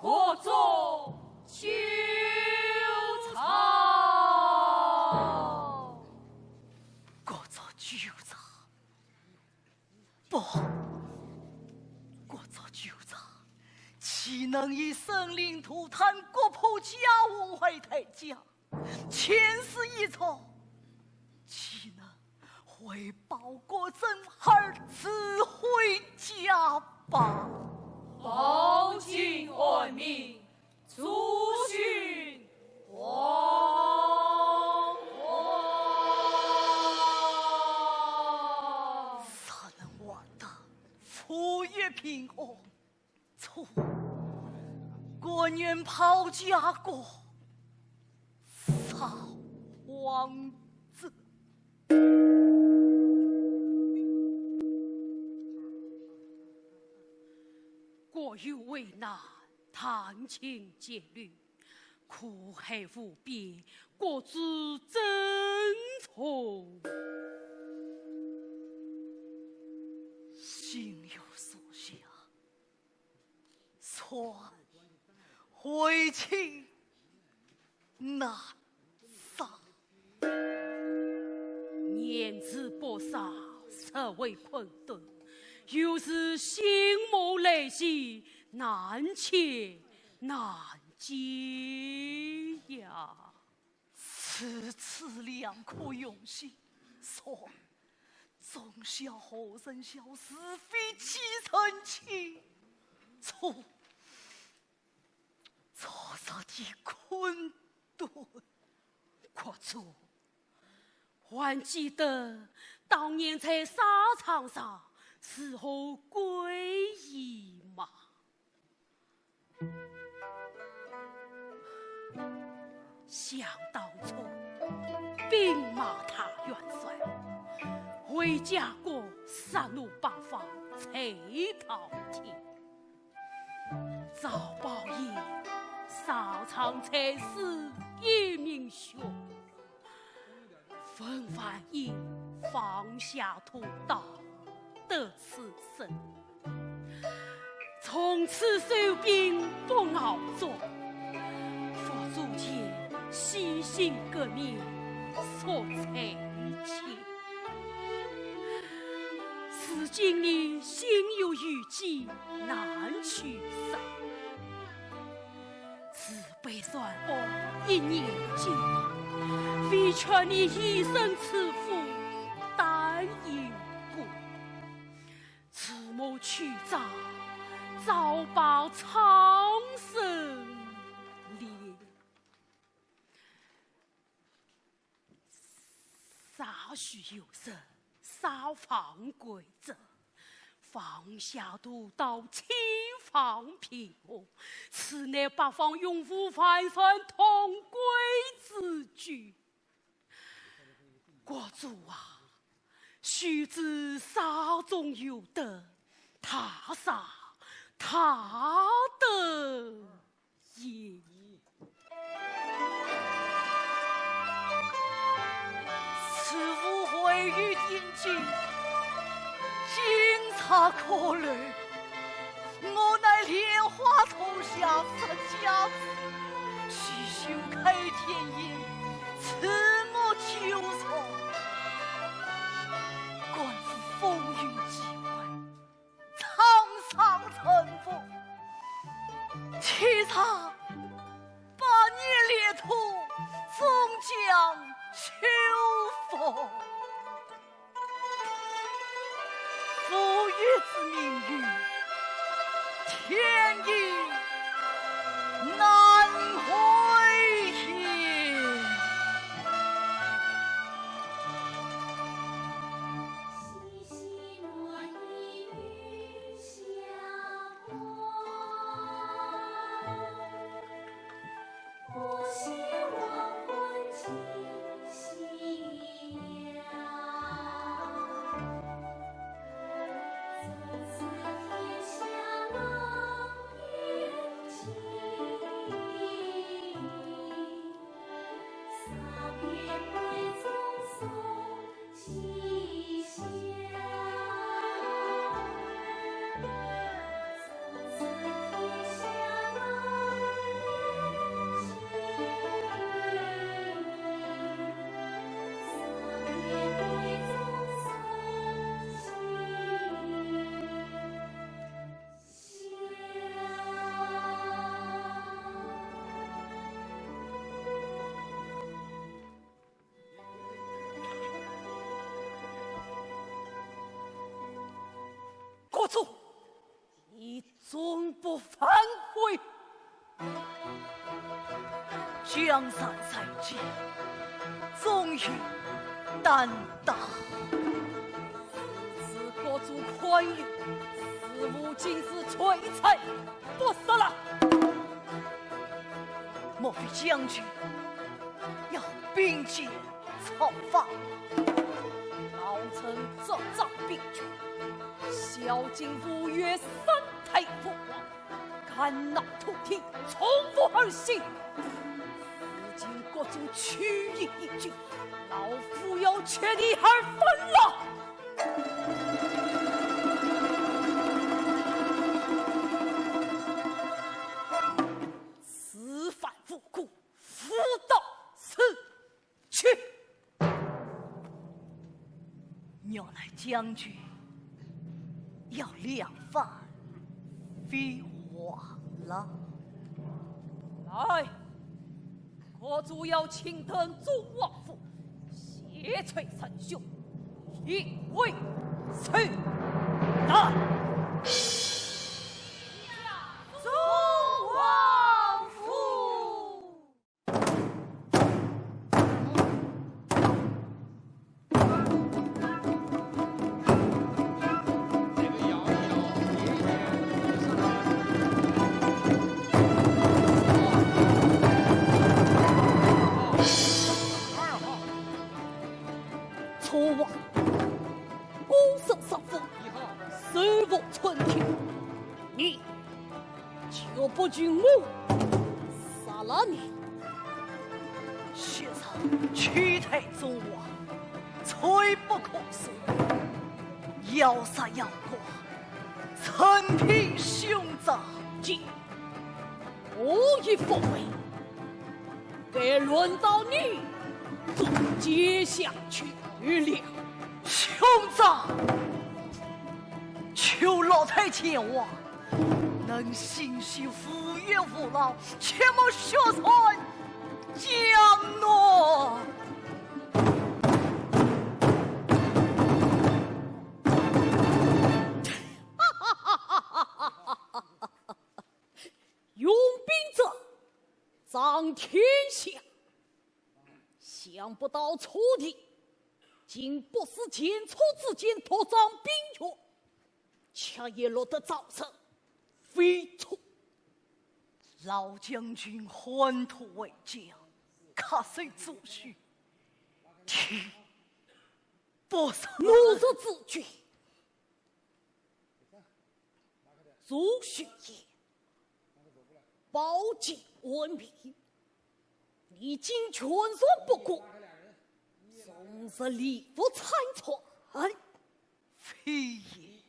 各种酒草。各种酒草？不，各种酒草，岂能与生灵涂炭、国破家亡为代价？ 前世一错，岂能为报国政而自毁家邦？报尽安民，助兴亡国。杀人亡党，抚育平安。 错，甘愿抛家国，扫黄者。国有危难，弹尽节律，苦海无边，国之争宠。心有所向， 船为妻难杀。言之不杀，实为困顿。又是心魔来袭，难解难解呀。如此两颗用心，说，总叫何人晓是非几成情错。 昨日的困顿。国主，还记得当年在沙场上如何归依吗？想当初，兵马大元帅，回家过杀奴八方，才逃天。 赵宝英沙场战死一命悬，文凡英放下屠刀得此生。从此收兵不鏖战，佛祖前洗心革面，说再见。 如今你心有余悸，难取舍。慈悲善恶一念间，唯劝你以身赐父，但行观。除魔去障，早报苍生灵。 稍许有失，少放贵责。放下屠刀，轻放平和，此乃八方勇武万全同归之举。国主啊，须知沙中有得，大杀大得 也。此物会于天际，金钗可留。我乃莲花座下释迦子，须修开天眼，赐我九重。观夫风云际会， 沧桑沉浮，岂差百年裂土，终将秋风。父与子命运，天意难违也。国主，你终不反悔。 江山在肩，总有担当。自国主宽允，事父今日罪在不赦了。莫非将军要并肩造反？老臣执掌兵权，孝敬父，与三太父王， 敢闹土地，从父而行。如今国主取意已尽，老夫要取地而反了。原来将军要两番飞话了。来，各主要请登中王府，谢罪仁兄，一位受难。中王府。 错啊，孤身上阵，手无寸铁，你 就不准我杀了你。学生屈退中王，罪不可恕，要杀要剐，任凭兄长。这我亦不会。 该轮到你做阶下囚了。兄长，求老太见谅，能行事无冤无枉，切莫血溅江南。 用兵者，掌天下。想不到楚地竟不识前车之鉴，独掌兵权，却也落得遭人非议。老将军宏图伟业，恪守祖训，定不是。我若自居， 祖训也，保家安民。你竟全然不顾，终日礼服参餐。非也，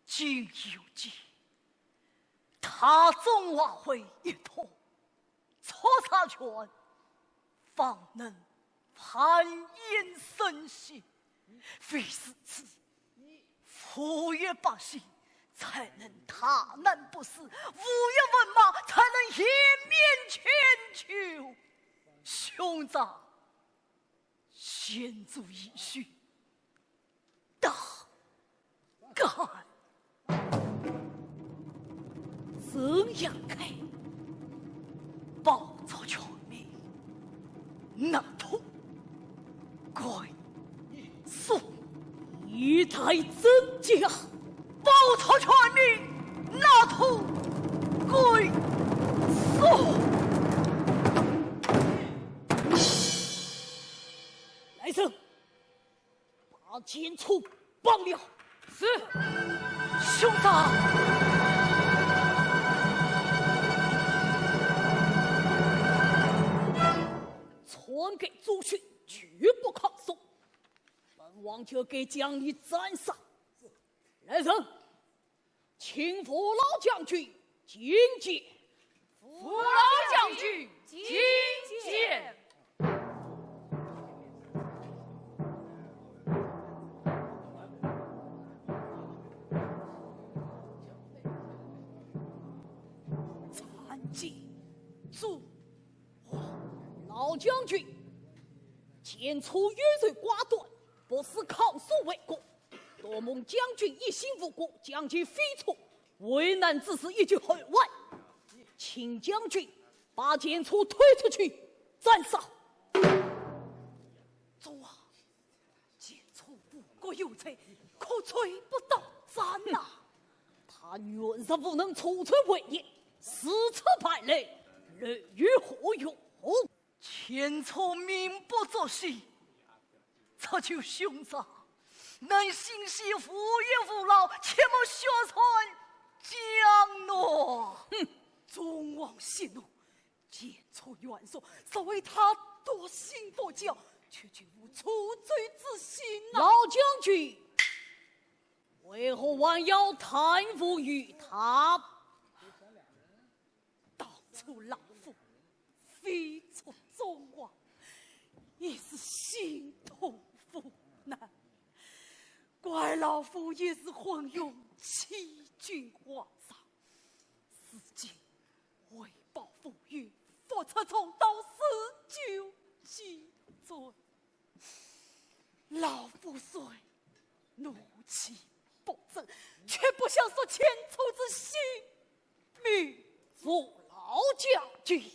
今有计，他中华会一统， 出杀权，方能繁衍生息。唯如此，富裕百姓才能大难不死，无忧文盲才能颜面全球。兄长，贤主遗训， 大胆！怎样改？报出全名，拿土归宿。一代真将。报出全名，拿土归宿。来人， 把奸粗绑了。是。兄长。传给朱须，绝不抗诉。本王就该将你斩杀。来人， 请父老将军觐见。父老将军觐见。参见。主 老将军，奸粗有罪寡断，不思抗诉为过。多蒙将军一心护国，将其废除，危难之时一句后万。请将军把奸粗推出去斩杀。主啊， 奸粗无国有罪，可罪不到斩呐。他原是无能，处处为难，如此败类，留于何用？奸粗命不作死，只求兄长能行事无冤无枉，切莫血溅江南。哼，众王息怒， 奸粗冤枉，若为他多心多教，却绝无除罪之心呐。老将军，为何还要贪污于他？当初老夫废除中王，也是心痛父怪老夫一时昏庸，欺君罔上，如今为报父冤，复出重刀，施酒击醉。老夫虽怒气不争，却不想说前错之心。 命父老将军。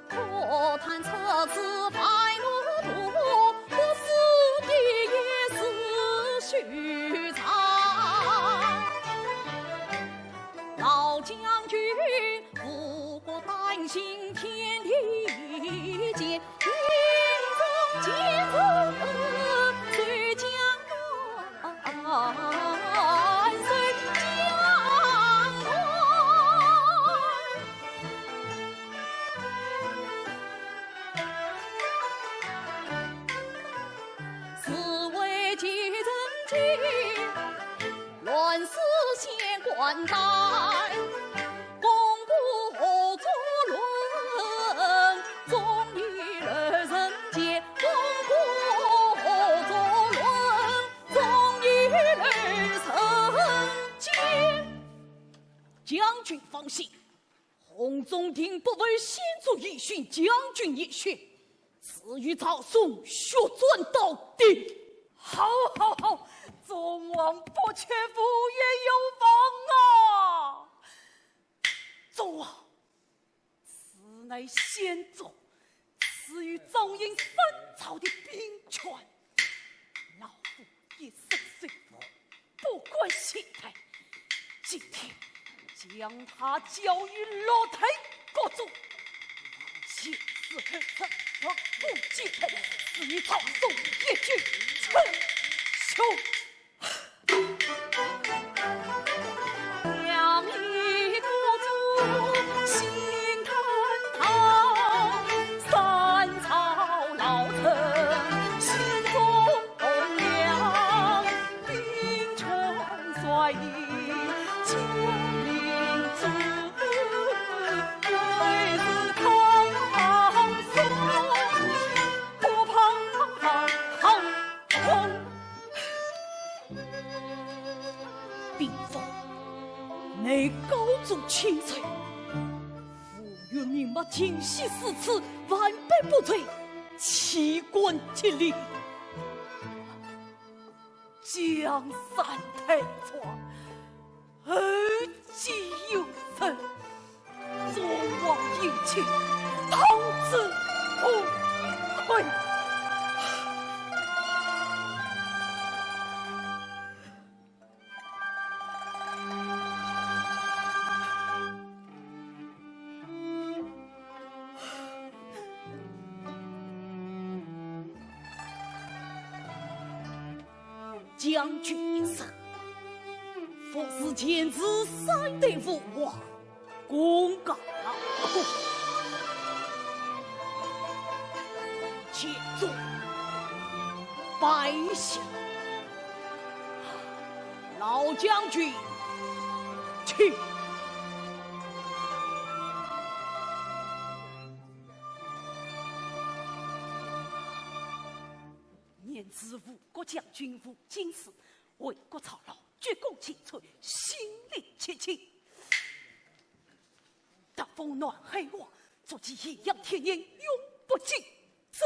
可叹此次万难途，不是第一次寻常。老将军，不过担心天地间，兵中见人谁将 是为几人间，乱世仙官带，功过何足论，忠义二人间，功过何足论，忠义二人间。将军放心， 红中定不会先作一巡，将军一巡，自有曹嵩血战到底。好，好，好，忠王不屈，无言有望啊！忠王，此乃先主赐予张英三朝的兵权，老夫一生受苦， 不敢懈怠，今天将他交与六代国主，前事后事，不顾进退，是与曹嵩一决成凶。两位国主心肝烫，三朝老臣心中 痛了，兵权在握，救命之恩，为是唐宋不旁。禀父，你高祖千岁，父岳宁末尽惜诗词，万般不遂，岂敢激励。 江山太长，后继有人，忠王英情，当之无愧。 将军一生，服侍前朝三代父王，功高劳苦，千众百姓，老将军，请。 念之吴国将军吴进士，为国操劳，鞠躬尽瘁，心灵戚戚。得封南海王，足及咸阳天子，永不近臣。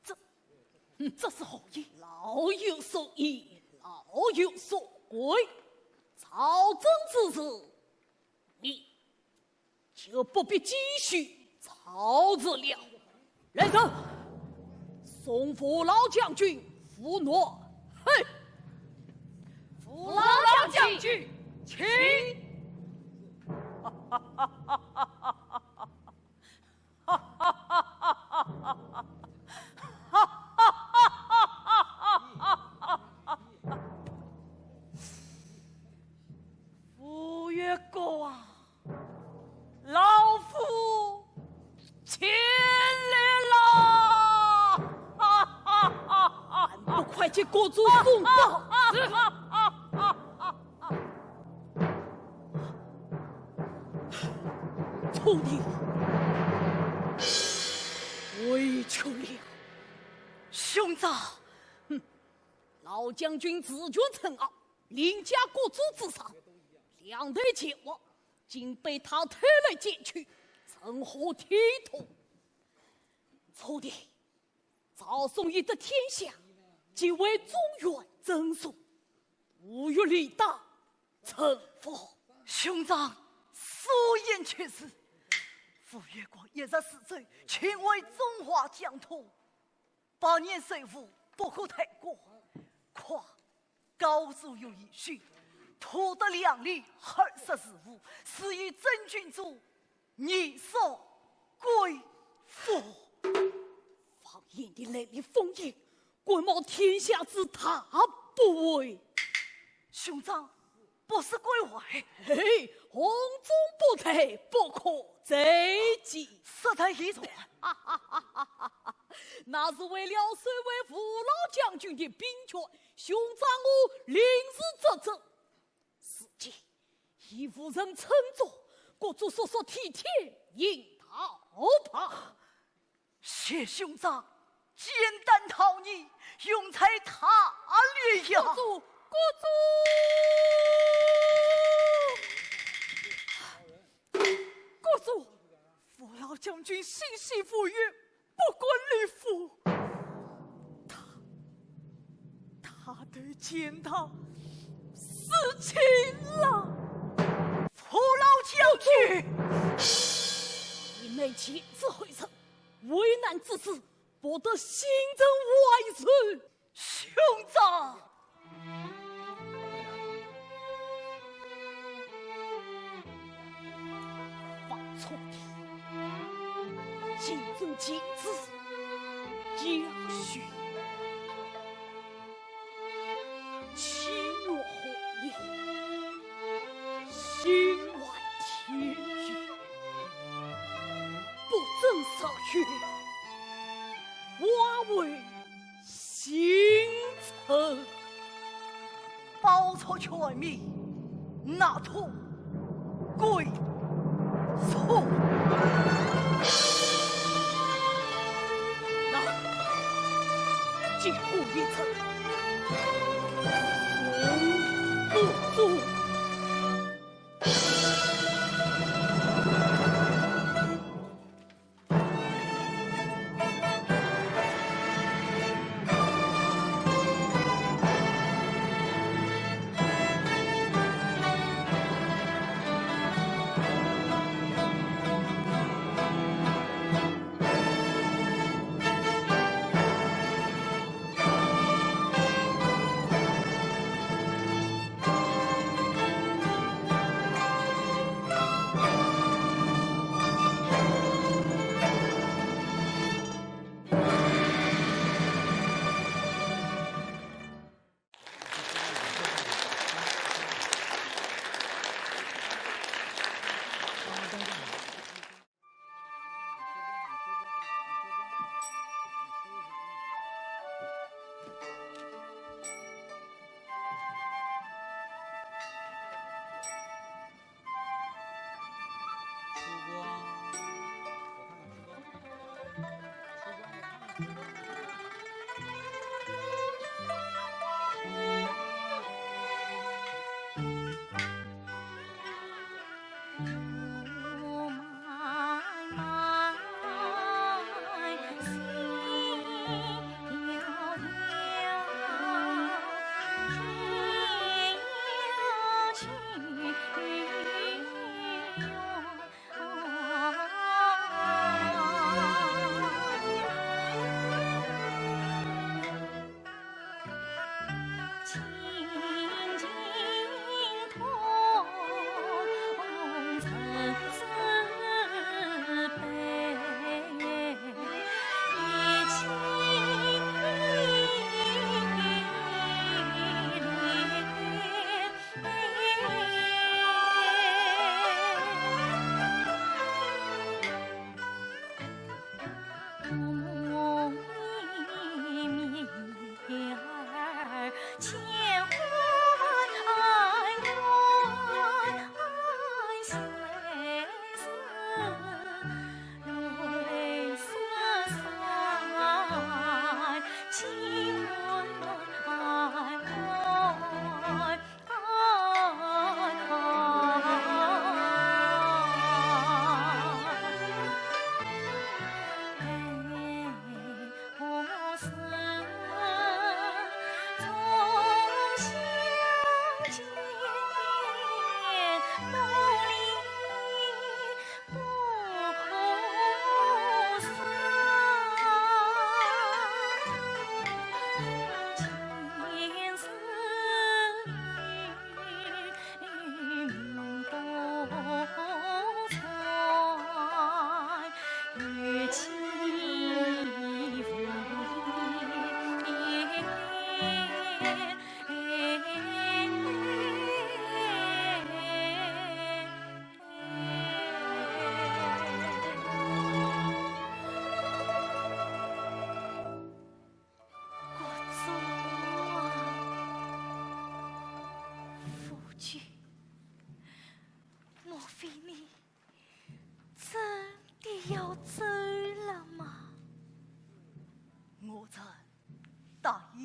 这，这是何意？老有所依，老有所归。朝政之事，你 就不必继续操持了。来人，送父老将军赴南海。父老将军，请。给国主送到。啊，啊，啊，啊，啊，啊。徒弟，委屈了。兄长。哼，老将军自觉称王，凌驾国主之上，两代前王，竟被他偷来劫去，成何体统？徒弟， 赵宋已得天下，即为中原正统，吴越李唐成佛。兄长所言确实，吴越国一日四州，全为中华疆土，百年水府不可太过。况高祖有遗训，土地两厘二十四五，赐予真君主， 你所归附。放眼的雷厉风行，敢冒天下之大不韪。兄长，不是归外。嘿，红中不退，不可再进。事在以前。那是为了守卫吴老将军的兵权，兄长我临时作证。 如今已无人称重，国主速速替天行道吧。谢兄长，简单逃逸，雄才大略呀。国主，国主，国主，吴老将军心系吴越， 不管礼服，他，他都见到事情了。父老将军，你们前知后觉，危难之时，不得信任外人。兄长， 放错地，今日见之，杨雪，岂若何言？心怀天意，不争上学，化为 星辰。报错全民，那通归错。那，今后一次，从不中。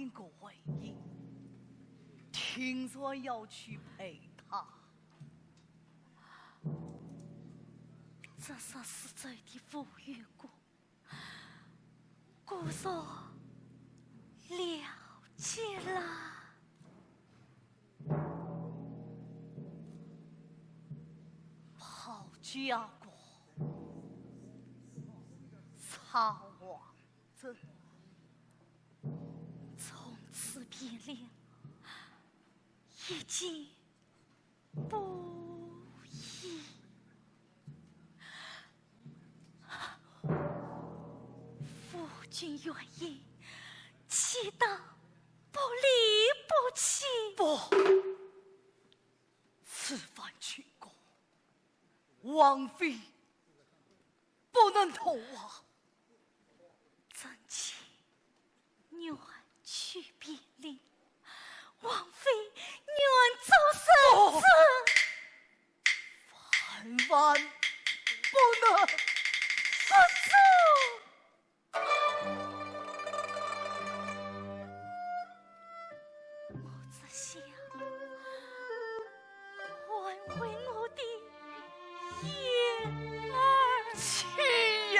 个回音，听说要去陪她。这是死者的无缘故， 姑若了解了。好家伙，曹王正，从此变了，已经 不易。夫君原意，岂当不离不弃？不，此番进宫，王妃不能同往。 臣妾愿去便了，王妃愿做圣旨。哦，万万不能！不做。 我只想挽回我的燕儿。去呀！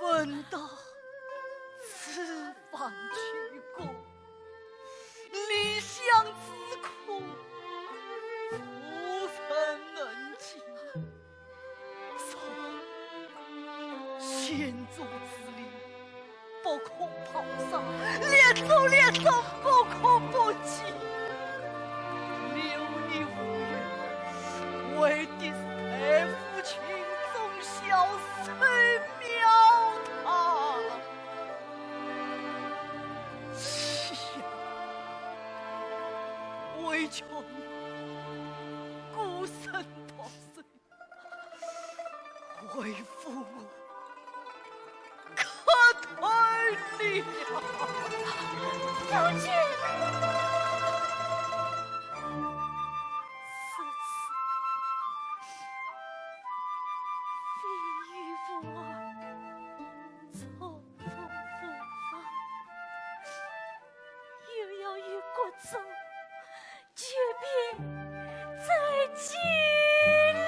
闻得此番去宫，离乡之苦，无人能解。 说，先祖之礼，不可抛捒，列祖列宗，不可不祭。留你无冤，为的是太傅卿忠孝，谁庙堂。去呀，为求你孤身逃生， 为父我可退了。夫君！如此，非与父儿重逢无望，又要与国忠 久别再见了。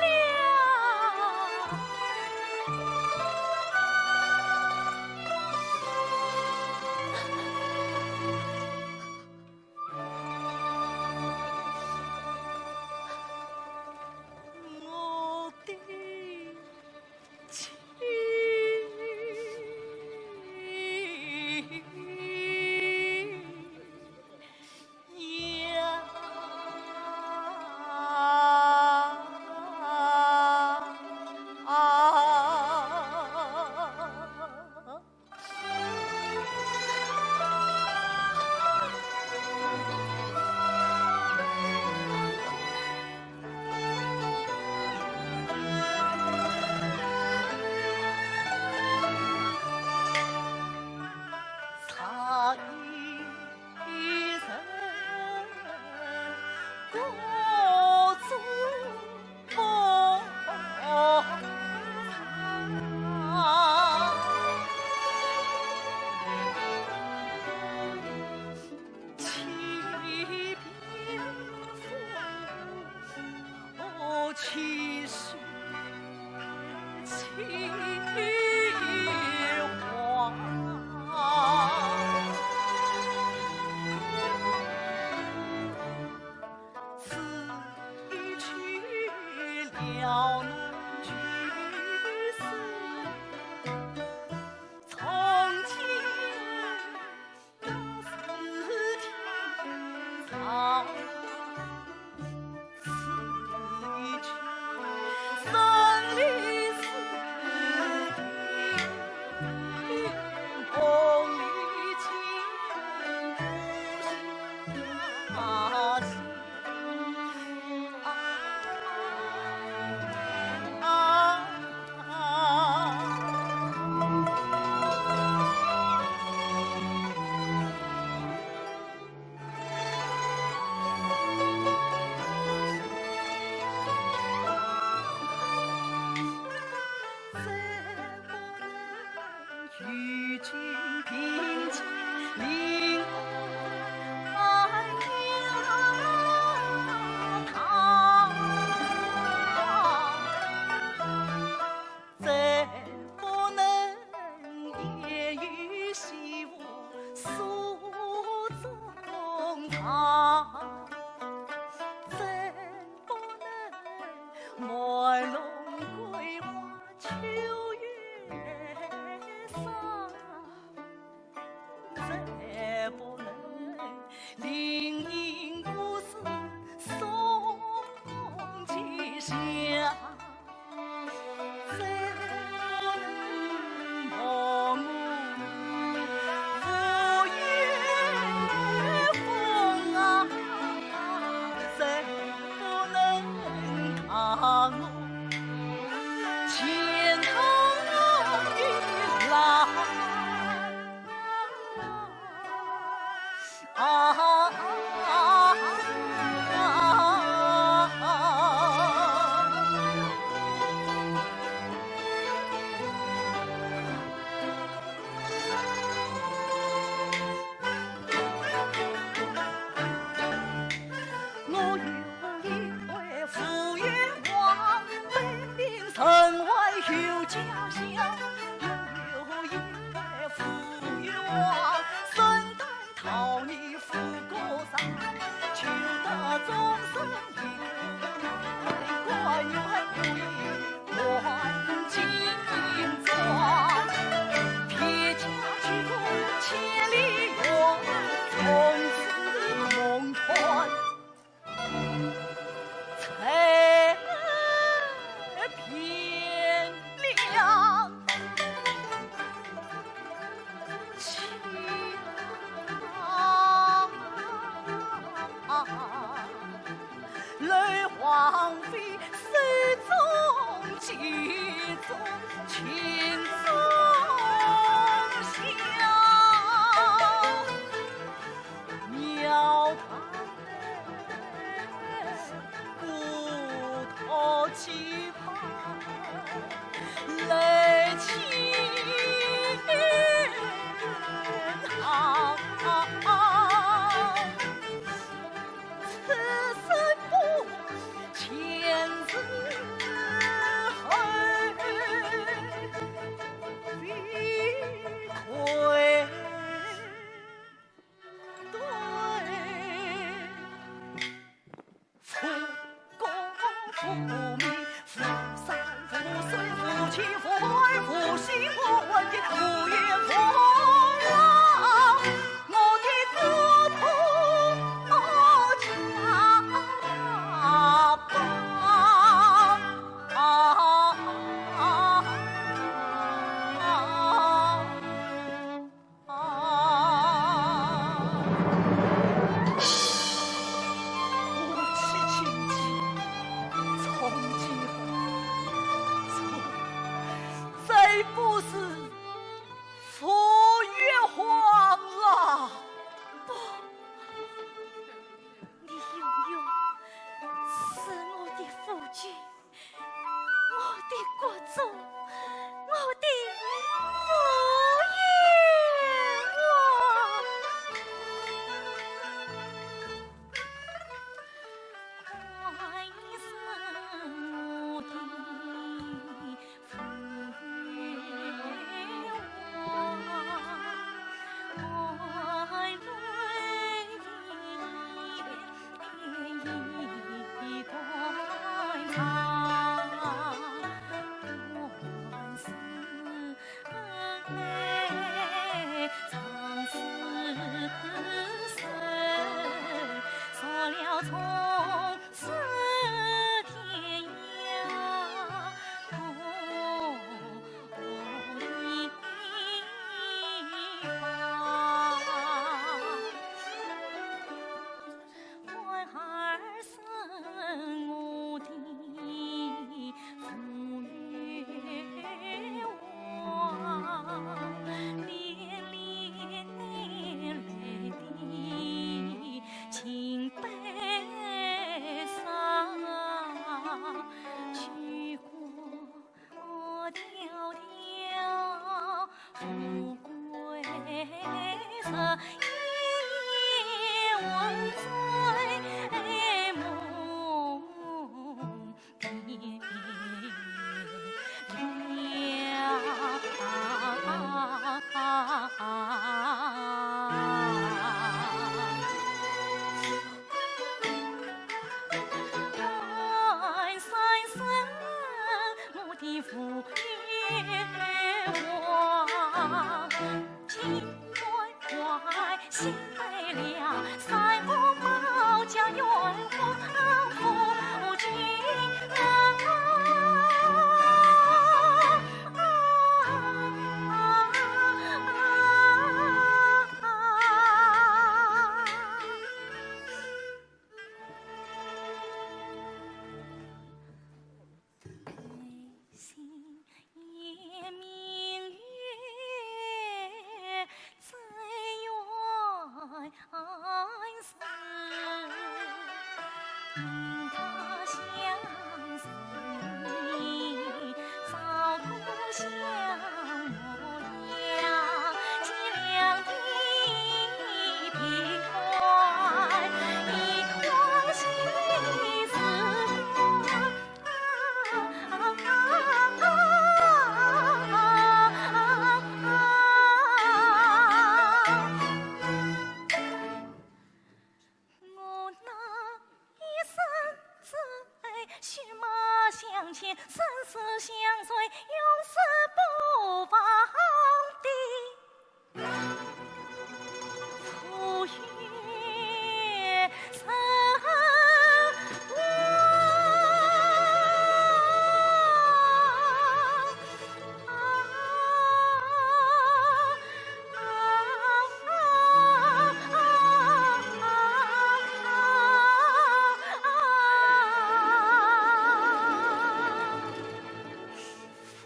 我的再不是傅玉皇了。不，你永远是我的夫君，我的国忠，我的傅玉皇。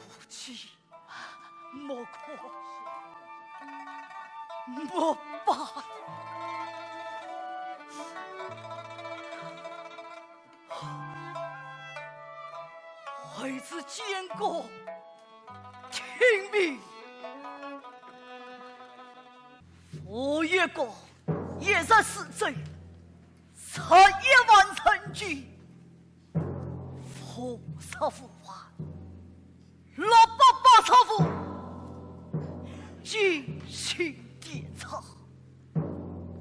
夫妻，莫哭，莫拜。孩子见过天命。傅月国一日四奏，十一万人军，风沙无患。 六百八十五，金星点彩，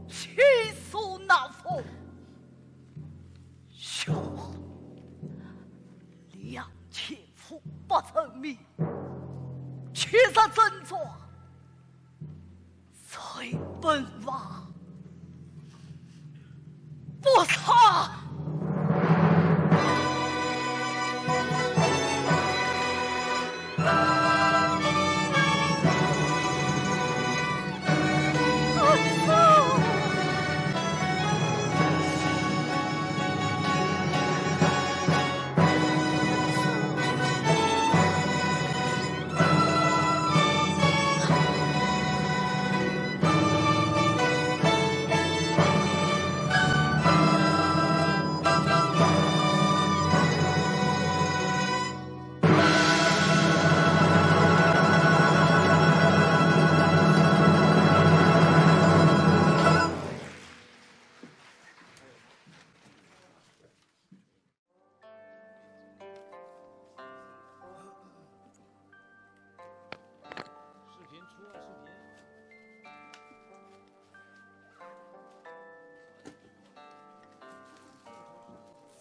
气数难逢。兄，两千五百人马，七十阵仗， 在奔马，不差。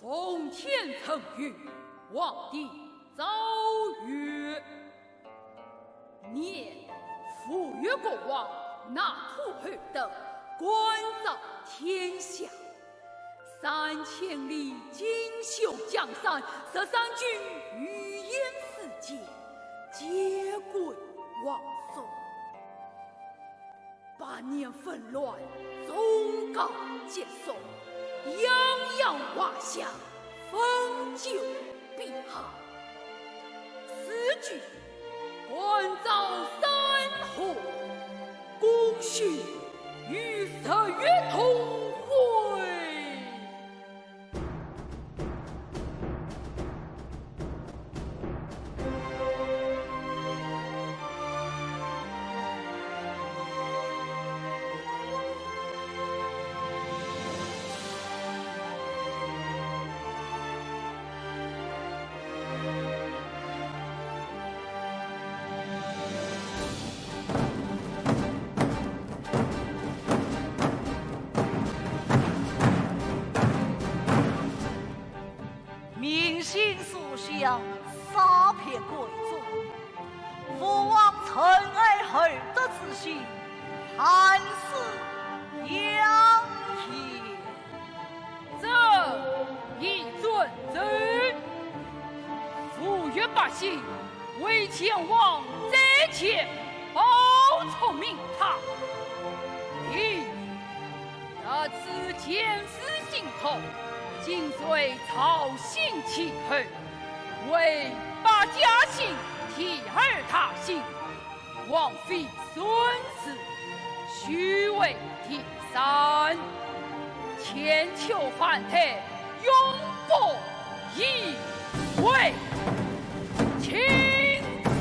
奉天承运，皇帝诏曰：念傅说国王，纳土侯等，观照天下。 三千里锦绣江山，十三军鱼鹰四溅，皆归皇松。百年纷乱，纵横结束，洋洋华夏，风九碧海。 四句，关照山河，功勋与日月同辉。 民心所向，杀伐贵族，父王仁爱厚德之心，汗似养颜。 朕已遵奏。抚育百姓，为前王再建宝聪明塔。第一，特赐建设新城，紧随曹兴其后，为百家姓第二大姓。 王妃孙氏，续为第三。千秋万代，永不移位。钦此。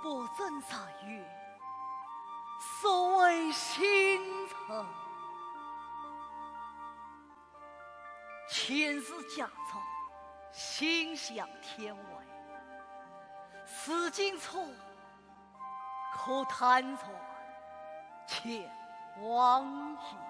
不争长远，所谓新城。前世甲胄，心向天外。如今错，可坦然的荒野。